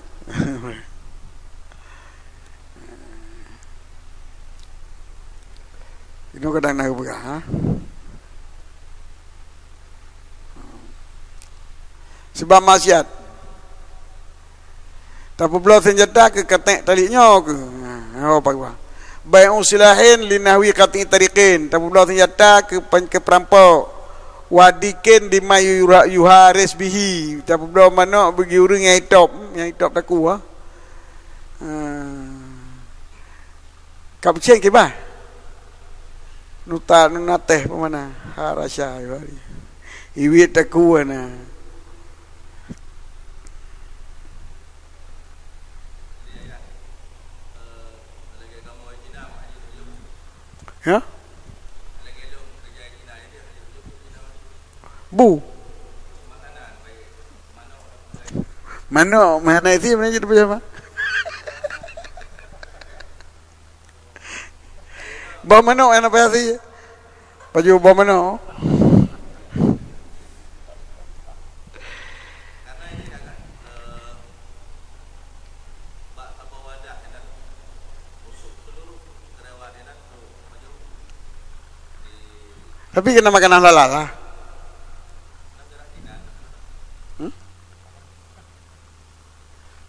Inoe kadang na geupeugah, ha? Sebab maksiat. Tapeubloe seunjata keu katék tali nyoe keuh. Ha, oh, Pak Iwan. Bai'u silahin li nahwi qat'i tariqin. Tapeubloe seunjata keu pen-, keu peurampok. Wadikin di ma yura-, yuharis bihi. Tapeubloe manok bagi ureuëng nyang itop, nyang itop takue, ha. Ha. Ka peucéng kiban? Nuta nuna teh peumana? Ha, rasa iwari. Iwit takue na. Ya? Bu. Manok, mana isi mana jadi apa? Boh manok nyang na payah sie. Pajoh boh manok. Tapi kena makanan halal lah. Hmm?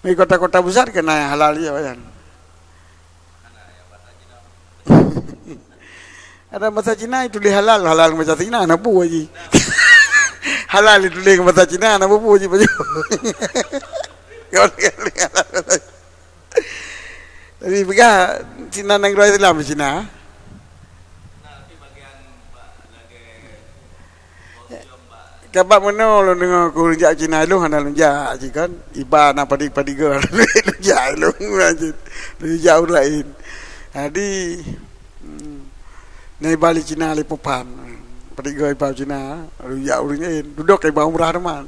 Di kota-kota besar kena yang halal je, Pak Yan. Ada bahasa Cina itu tulis halal, halal bahasa Cina, na peue ji? Halal itu tulis bahasa Cina, na peue ji, Pak Yan? Tapi peugah Cina nanggroe Islam di Cina. Ka bak meunoe lôn deungoe keu ureuëng jak Cina ilôn hana lôn jak cit kan. Iba na padé-padé goe lôn jak ilôn cit. Lôn jak ureuëng laén. Jadi, hmm, na iba lé Cina lé Popan. Padé goe iba Cina, lôn jak ureuëng laén. Dudoe ka iba umrah teuma.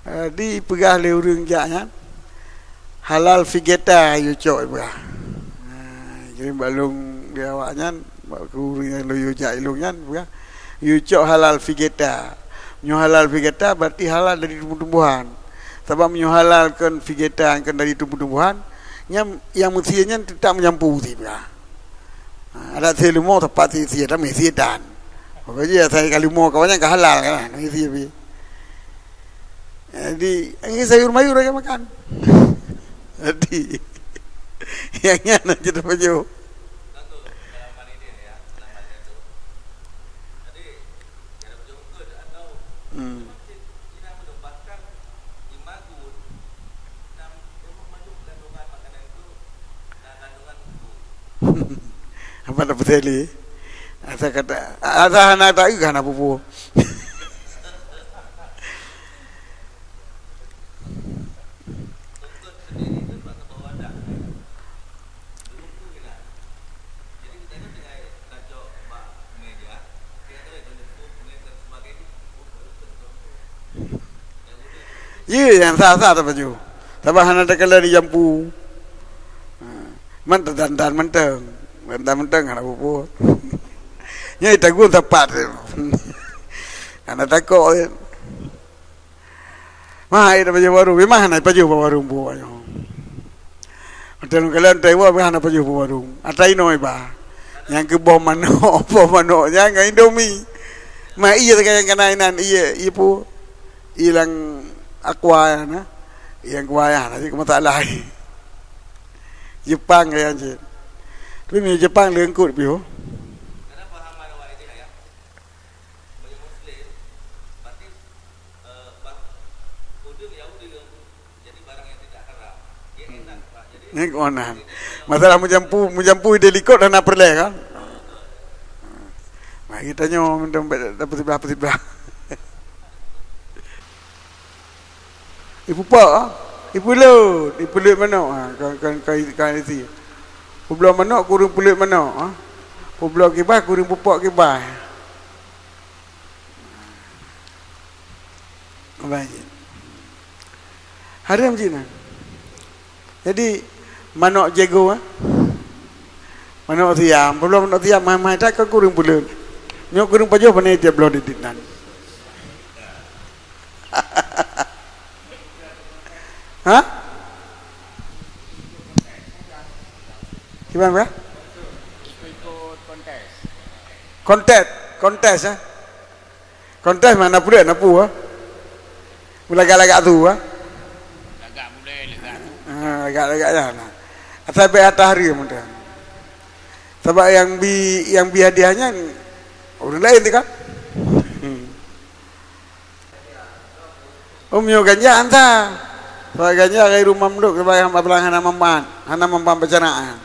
Jadi peugah lé ureuëng jak nyan, halal vegeta yue cok ipeugah. Ha, jadi bak lôn lé awak nyan, bak ureuëng nyang lôn yue jak ilôn nyan, peugah, yue cok halal vegeta. Meunyoe halal vegeta, berarti halal dari tumbuh-tumbuhan. Sabab meunyoe halal kon vegeta kon dari tumbuh-tumbuhan, nyan nyang meusie nyan teutap meujampu sie peugah. Ha, adat sie leumo tepat sie, sie dan meusie dan. Pokok jih asai ka leumo kawan nyan ka halal kan, meusie pih. Jadi, ini sayur mayur aja makan. Jadi, yang nyan aja dah baju. Hmm. Apa Peuteli. Asa kata, asa hana taeu hana pupu. Ye, nyang sa-sa tapajoh. Sabab hana takalon di jampu. Ha. Man tadan-dan mantong. Tadan mantong hana peue-peue. Nyan tagun sapat. Hana takot. Mah, ai tapajoh baru. Memang hana pajoh bak warong buah nyoe. Hotel kalon taiwa bah hana pajoh bak warong. Ata inoe bah. Nyang keu boh manok, boh manok nyan ngon Indomie. Mah iya teuk nyang kana inan, iya, iya pu. Ilang aqua na. Yang aqua ya, nanti ke masalah. Jepang ya cit. Tapi mi Jepang lengkut piu. Ni konan. Masalah meujampu, meujampu di likot hana peureulée kan? Mari tanyoe minta dapat siblah, dapat siblah. Ipupok, ah. Ipulot, ipulot manok, ha, kan, kan, kan, kan isi. Publoe manok, kureueng pulot manok, ha. Publoe kiban, kureueng pupok kiban. Baik. Hareuem jih nyan. Jadi, manok jago, eh? Manok siam. Publoe manok siam, mahai-mahai that ka kureueng pulot. Nyoe kureueng pajoh pane tiep bloe di nan. Ha? Gimana, Pak? Kontes, kontes, eh? Kontes mana pula nak pu, ah? Meulagak-lagak tu, ah? Lagak mulai, lagak. Ha, lagak-lagak nyan. Asai bèk ata hareuem dah. Sabab nyang bi, nyang bi hadiah nyan ureueng laén teuh kan? Hmm. Oh, meunyoe ganja anta. Sabab ganja ghairu mamluk, sabab nyang apalagi hana manfaat, hana manfaat pencernaan.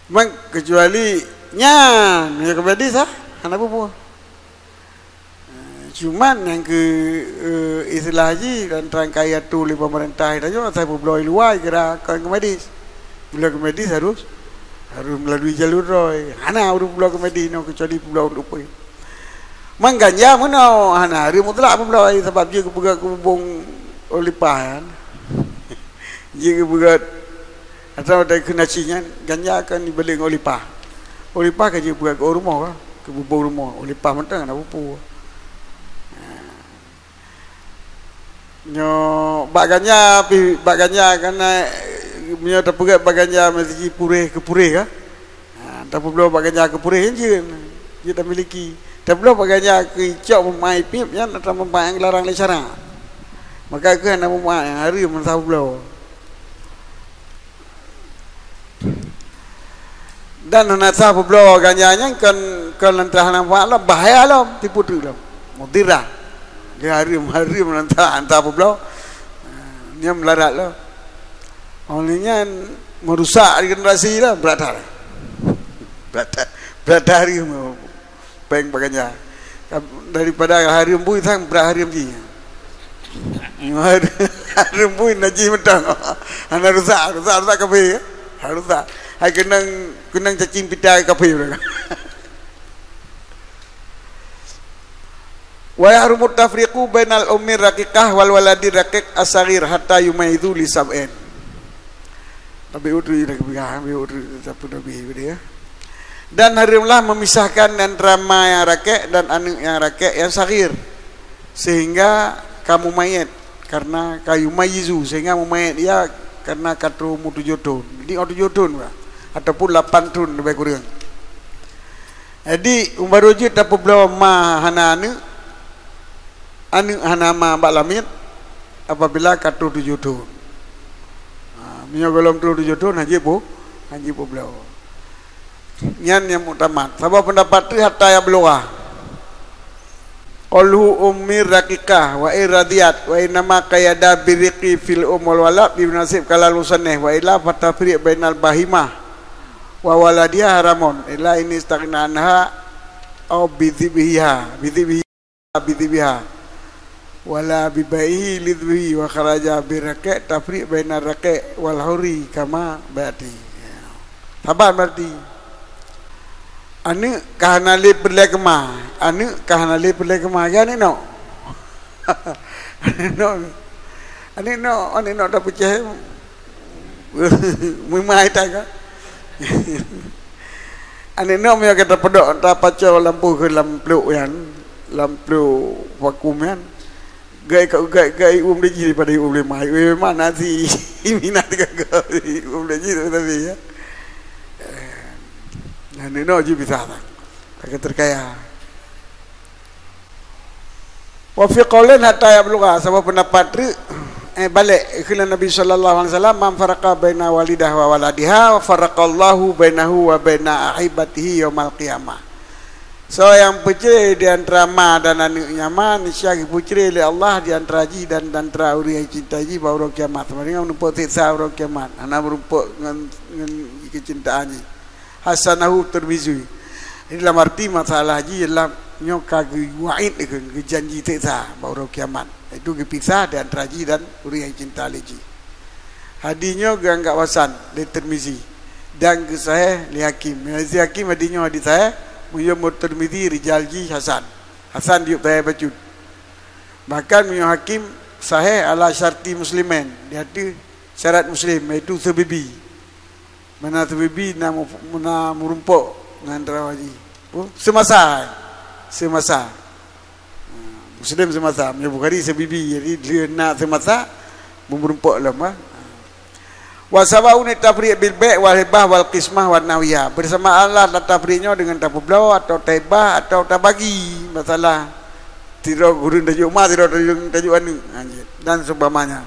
Memang kecuali nyan, meunyoe keu medis ah, hana peue-peue. Eh, cuman nyang keu, eh, istilah jih dan terangkai atu lé pemerintah tanyoe asai peubloe luwa kira kon keu medis. Bila keu medis harus, harus melalui jalur droe. Hana ureueng peubloe keu medis nyoe kecuali peubloe ureueng upeu. Mang ganja meunoe hana hareuem mutlak peubloe sabab jih geupeugöt keu bubông Olipah nyan. Jih geupeugöt atau dari keunaci nyan ganja kan dibeli ngon Olipah. Olipah ka jih geupeugöt keu rumoh ka, keu bubông rumoh. Olipah mantong hana peue-peue. Nyoe bak ganja pih, bak ganja kana meunyoe tapeugöt bak ganja meusti puréh keu puréh ka. Ha, tapeubloe bak ganja keu puréh nyan jeuet, jeuet tamiliki. Tapeubloe bak ganja keu icok meumaih piep nyan atra meumaih nyang larang lé syara. Maka keuh hana meumaih nyang hareuem meunan tapeubloe. Dan hana sah peubloe ganja nyan kon, kon lantaran hana manfaat lom, bahaya lom, tipu teuk lom. Mudirah. Dia hareuem, hareuem lantaran hana sah peubloe. Nyan meularat lom. Oleh nyan meurusak generasi lom, brat that. Brat that, brat that hareuem. Péng bak ganja. Daripada hareuem bui sang brat hareuem jih. Hareuem bui najih mantong. Hana rusak, rusak, rusak kafé. Ha, rusak. Hai keunong, keunong cacing pita kafé. Wa yahrumu tafriqu bainal ummi raqiqah wal waladi raqiq as-saghir hatta yumayyizu li sab'in. Nabi Hud dah keubah, Nabi Hud sapu Nabi dia. Dan hareuemlah memisahkan antara ma nyang rakek dan aneuk nyang rakek nyang saghir, sehingga ka mumayyiz, karena ka yumayyizu, sehingga mumayyiz ia karena ka troh umur tujoh thon. Jadi, oh, tujoh thon bah, ataupun lapan thon lebih kurang. Jadi, umbaro jeuet tapeubloe ma hana aneuk, aneuk hana ma bak lamiet, apabila ka troh tujoh thon. Ha, meunyoe gohlom troh tujoh thon, hana jeuet pu-, hana jeuet peubloe. Nyan nyang muktamad. Saboh peundapat teuk hatta yablugha. Qauluhu ummi raqiqah wa in radiyat wa innama qayyada birriqi fil um wal walad bi munasib kalal musannif wa illa fatafriq bainal bahimah Wa waladiha haramon, illa in istaghna anha au bidhibhiha, bidhibhiha, bidhibhiha. Wala bibai'ihi lidhibhihi wa kharaja biraqi' tafriq baina raqi' wal hurri kama bai'ati. Saban berarti. Aneuk ka hana lé peureulée keu ma, aneuk ka hana lé peureulée keu ma, ya aneuk nok. Aneuk nok, aneuk nok, aneuk nok dah peucah. Memang ita ka. Aneuk nok meunyoe ka tapeuduek, tapacoe lampu keu lam pluk nyan, lam pluk vakum nyan. Gai ka, gai, gai ium lé jih daripada ium lé ma. Ium lé ma nasi. Minat ka, gai ium lé jih tapi ya. Eh, aneuk nok jih bisa tak? Tak terkaya. Wa fi qaulin hatta yablugha, saboh pendapat treuk, eh, balek kheun Nabi sallallahu alaihi wasallam, "Man farraqa baina walidah wa waladiha, farraqallahu bainahu wa baina ahibatihi yaumal qiyamah." Soe nyang peucre di antara ma dan aneuk nyan ma, niscaya geupeucre lé Allah di antara jih dan, dan antara ureuëng nyang cinta jih bak uroe kiamat. Sama dengan meureumpok siksa uroe kiamat, hana meureumpok ngon, ngon keucintaan jih. Hasanahu Tirmizi. Jadi, dalam arti masalah jih ialah nyoe ka geuwaid, geujanji siksa bak uroe kiamat. Itu geupisah di antara jih dan ureuëng nyang cinta lé jih. Hadis nyoe geuanggap hasan lé Tirmizi dan geusahih lé Hakim. Meunyoe Hakim hadis nyoe hadis sahih, meunyoe Tirmizi rijal jih hasan. Hasan diyueb sahih bacut. Bahkan meunyoe Hakim sahih ala syarti muslimain, di ateueh syarat Muslim, yaitu seubibi. Mana seubibi na mu-, na meurumpok ngon rawi jih. Oh, seumasa. Seumasa. Ha, Muslim seumasa. Meunyoe Bukhari seubibi, jadi dia na seumasa, meurumpok lom, ha. Wa sawaun tafriq bil bai' wal hibah wal qismah wan nahwiha. Bersamaanlah tafriq nyoe dengan tapeubloe atau tahibah atau tabagi masalah. Sidroe ureuëng tajok ma, sidroe tajok, tajok aneuk. Ha, dan seumpamanya.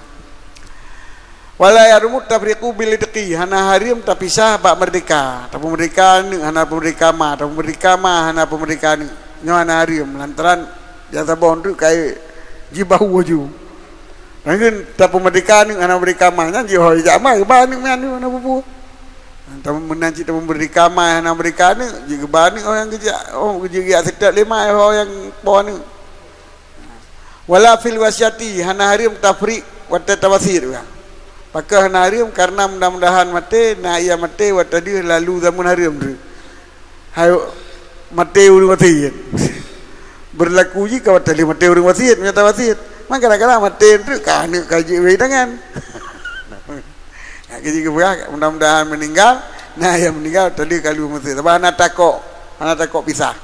Wala yahrumu tafriqu bil itqi, hana hareuem tapisah bak meurdeka. Tapeumerdeka aneuk, hana peumerdeka ma, tapeumerdeka ma, hana peumerdeka aneuk. Nyoe hana hareuem, lantaran nyang saboh treuk ka jibahue laju. Nangkeun tapeumerdeka aneuk, hana meurdeka ma, nyan jih ho jak ma, geuba aneuk meunan hana peue-peue. Tapeumeunan cit tapeumerdeka ma, hana meurdeka aneuk, jih geuba aneuk ho nyang geujak, oh, jih geujak seutôt lé ma ho nyang po aneuk. Wala fil wasiati, hana hareuem tafriq watée tawasiet. Pakon hana hareuem? Karena mudah-mudahan maté, na ia maté watée deuh lalu zaman hareuem tu. Hai maté ureuëng wasiet. Berlaku jih ka watée deuh maté ureuëng wasiet, meunyoe tawasiet. Man kadang-kadang maté tu ka aneuk ka jeuet wei tangan. Ka jeuet geupeugah, mudah-mudahan meninggal, na ia meninggal watée deuh ka lalu maté. Sabab hana takok, hana takok pisah.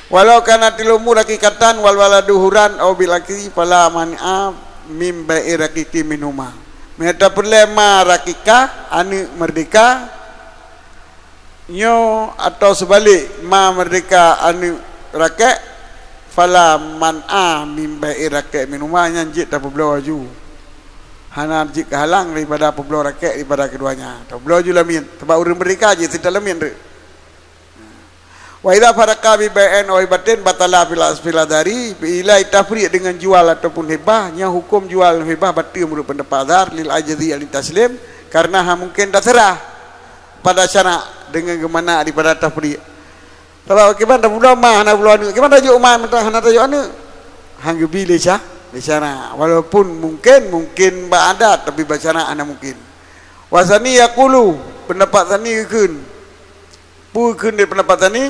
Walau kana tilumur hakikatan wal waladu huran au bil aksi fala man'a min bai'i raqiqi minhuma. Meunyoe tapeureulée ma raqiqah, aneuk meurdeka, nyoe atau seubalek, ma meurdeka, aneuk raqiq, fala man'a min bai'i raqiq minhuma, nyan jeuet tapeubloe laju. Hana jeuet keuhalang daripada peubloe raqiq daripada keduanya. Tapeubloe laju lamiet, sabab ureuëng meurdeka jeuet seutôt lamiet treuk. Wa idza farraqa bi bai'in aw hibatin batala fil, fil adhari, bila tafriq dengan jual ataupun hibah, nyan huköm jual hibah bateue meunurot pendapat adhar lil ajzi an taslim, karena hana mungken taseurah pada syarak dengan geumanah daripada tafriq. Sabab kiban tapeubloe ma hana peubloe aneuk, kiban tajok ma mantong hana tajok aneuk. Han geubi lé sya-, lé syarak. Walaupun mungken, mungken bak adat, tapi bak syarak hana mungken. Wa tsani yaqulu, pendapat tsani geukheun. Peue kheun di pendapat tsani?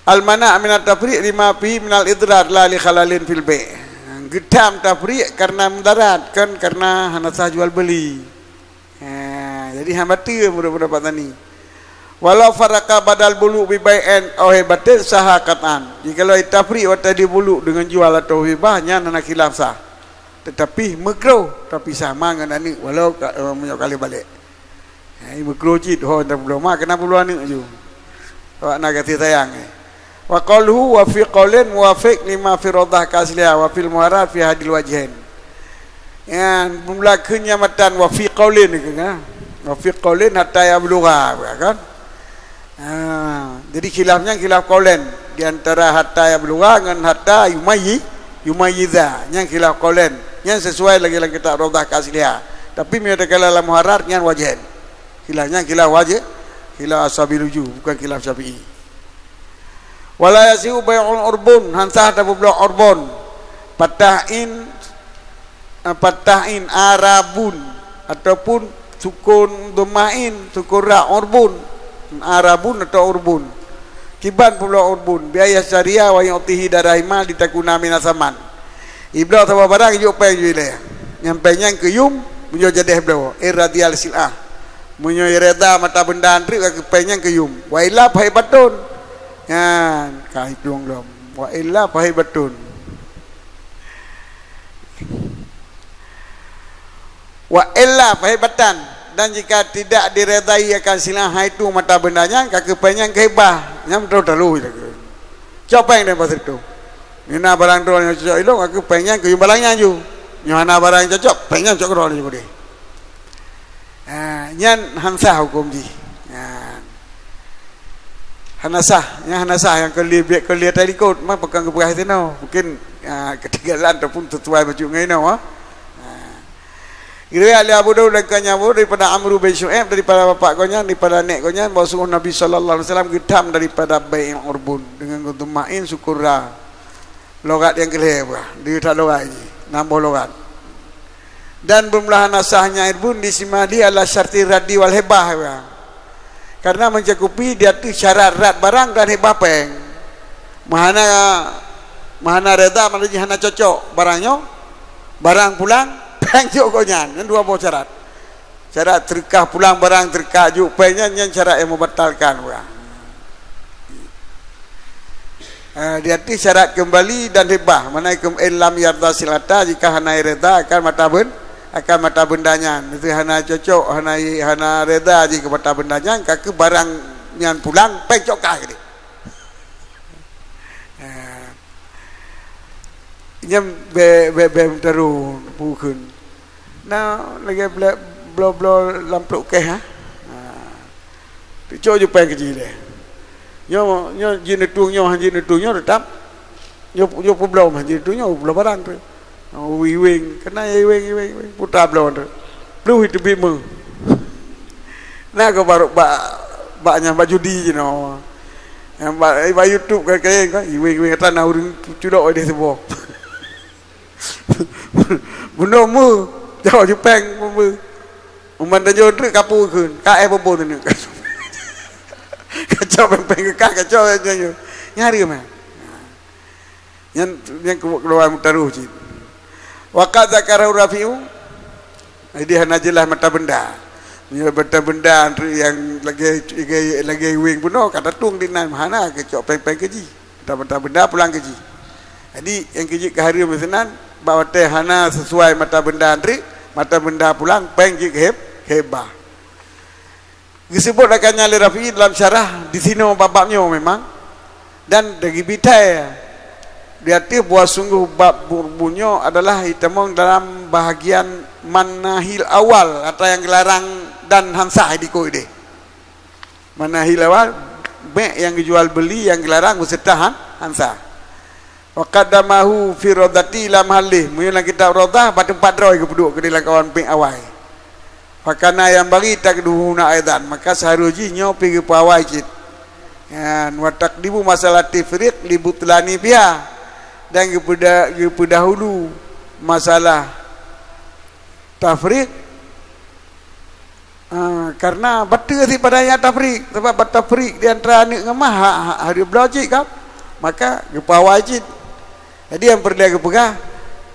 Al-mana' minat tafriq lima fihi minal idrar la li khalalin fil bai'. Geutam tafriq karena mudarat, kon karena hana sah jual beuli. Ha, jadi hana bateue meunurot pendapat tsani. Walau farraqa badal bulu' bi bai'in aw hibatin sahha qat'an. Jikalau tafriq watée dibulu' dengan jual atau hibah, nyan hana khilaf sah. Tetapi meukruh tapisah ma ngon aneuk walau ka, eh, meunyoe ka lheueh balek. Hai, meukruh cit ho tapeubloe ma, keunan peubloe aneuk laju. Awak na gaséh sayang, eh. Wa qauluhu wa fi qaulin muwafiq lima fi rawdah ka asliha wa fil muharrar fi hadil wajhain. Nyan, meulakeue nyan matan wa fi qaulin, kan? Wa fi qaulin hatta yablugha, kan? Ha, jadi khilaf nyan khilaf qaulain di antara hatta yablugha ngon hatta yumayyi-, yumayyiza. Nyan khilaf qaulain. Nyan sesuai lagée lam kitab Rawdah ka asliha. Tapi meunyoe takalon lam Muharrar nyan wajhain. Khilaf nyan khilaf wajib, khilaf ashabil wujuh, bukan khilaf Syafi'i. Wala yasihu bai'ul urbun, han sah tapeubloe urbun. Patah in, eh, patah in arabun, ataupun sukun dhammah in, sukun ra urbun. Arabun atau urbun. Kiban peubloe urbun, bi an yashtariya wa yu'tihi darahima litakuna minas saman. Ibloe saboh barang, ijok péng ju ilée. Nyang péng nyan keu yum, meunyoe jadeh bloe, eh, radial sil'ah. Meunyoe reda mata benda treuk, ka keu péng nyan keu yum. Wa illa fahibatun. Nyan, ka hitueng lom. Wa illa fahibatun. Wa illa fahibatan. Dan jika tidak diredai akan sil'ah, hai tu mata benda nyan, ka keu péng nyan keu hibah. Nyan beutôi talu. Cok péng deh bak situ. Nyoe na barang droe nyang cocok ilong, ka keu péng nyan keu yum barang nyan ju. Nyoe hana barang cocok, péng nyan cok keudroe ju deh. Ha, nyan han sah huköm jih. Nyan. Hana sah, nyan hana sah nyang keu lheueh, bèk keu lheueh talikot, ma pakon geupeugah sinoe. Mungkin, ha, keutinggalan ataupun sesuai bacut ngon inoe, ha. Ha. Riwayat lé Abu Daud dan Kanyabo daripada Amru bin Syu'aib, daripada bapak gobnyan, daripada nek gobnyan, bahwa sungguh Nabi sallallahu alaihi wasallam geutam daripada bai'ul urbun dengan geutumain syukur ra. Logat nyang keu lhèe bah, di that logat jih, nam boh logat. Dan beumeulah hana sah nyan urbun disimadi ala syarti raddi wal hibah, bah. Karena mencakupi di ateueh syarat rad barang dan hibah péng. Meuhana, meuhana reda, makna jih hana cocok barang nyoe, barang pulang, péng jok gobnyan. Nyan dua boh syarat. Syarat teureukah pulang barang, teureukah jok péng nyan, nyan syarat nyang membatalkan barang. Eh, di ateueh syarat kembali dan hibah, makna kem-, in lam yarda sil'ata, jika hana reda akan mata ben-, akan mata benda nyan. Itu hana cocok, hana, hana reda jih keu mata benda nyan, ka keu barang nyan pulang, péng cok kah geude. Ha. Nyan bèk, bèk, bèk meuteurun, bukon. Na lagèe ble-, bloe-bloe lam plôk kèh, ha? Ha. Cok ju péng keu jih lé. Nyoe, nyoe jeuet neutueng nyoe, han jeuet neutueng nyoe teutap. Nyoe, nyoe peubloe, han jeuet neutueng nyoe, peubloe barang tu. Oh, iweng, keunan iweng, iweng, iweng. Puta bloe tu. Pluh iteubiet meu. Na keu barô bak, bak nyan, bak judi jinoe. Nyang bak, bak YouTube kan, kan, kan, iweng-iweng ata na ureueng culok idéh siboh. Bunoe meu, jaweueb ju péng, meu. Uman tanyoe treuk kapu kheun, ka éh bobo teuneuk. Kacok péng-péng keu kah, kacok tanyoe. Nyang hareuem, eh. Nyan, nyan keu-, keuluar mutaroh cit. Wa qad dzakarahu Rafi'u, jadi hana jeulaih mata benda. Meunyoe mata benda nyang lagèe, lagèe, lagèe iweng bunoe, ka tatueng dinan, hana keucok péng-péng keu jih. Mata, mata benda pulang keu jih. Jadi, nyang keu jeuet keu hareuem sinan, bak watèe hana sesuai mata benda treuk, mata benda pulang, péng jeuet keu hib-, hibah. Geuseubut akan nyan lé Rafi'i dalam syarah di sinoe bab-bab nyoe memang, dan geubi thèe di ateueh bahwa sungguh bab bu-, bunoe adalah itamong dalam bahagian manahil awal, ata nyang geularang dan han sah diikot deh. Manahil awal, bèk nyang geujual beuli nyang geularang beuseutah han, han sah. Wa qaddamahu fi Raudhati ila mahallih. Meunyoe lam kitab Raudhah, bak teumpat droe geupeuduek keudéh lam kawan péng awai. Fakana yanbaghi taqdimuhu huna aidan. Maka seuharôh jih nyoe pih geupeuawai cit. Nyan, wa taqdimu masalah tafriq li butlani biha. Dan geupeuda-, geupeudahulu masalah tafriq Ah, karena bateue sit pada nyang tafriq, sabab bak tafriq di antara aneuk ngon ma ha, ha, hareuem bloe cit kan, maka geupeuawai cit. Jadi nyang peureulèe geupeugah,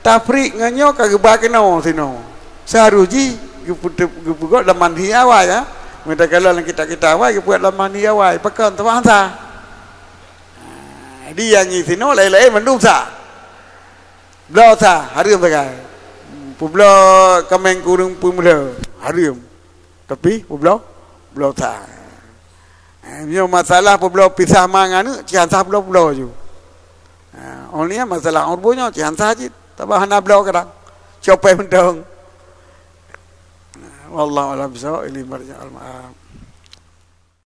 tafriq ngon nyoe ka geuba keunoe sinoe. Seuharôh jih geupeu-, geupeugot lam manhi awai, ya. Meutakala lam kitab-kitab awai geupeugah lam manhi awai, pakon, sabab han sah. Ah, jadi nyang ngi sinoe laén-laén mandum sah. Bloe sah, hareuem sagai. Peubloe kaméng keu ureueng peumeulhö, hareuem. Tapi peubloe, bloe sah. Eh, nyoe masalah peubloe pisah ma ngon aneuk, cit han sah peubloe-peubloe ju. Eh, oh nyan masalah urbun nyoe, cit han sah cit. Sabab hana bloe kadang. Copéh mantong. Wallahu a'lam bissawab, ilaihi marji'ul ma'ab.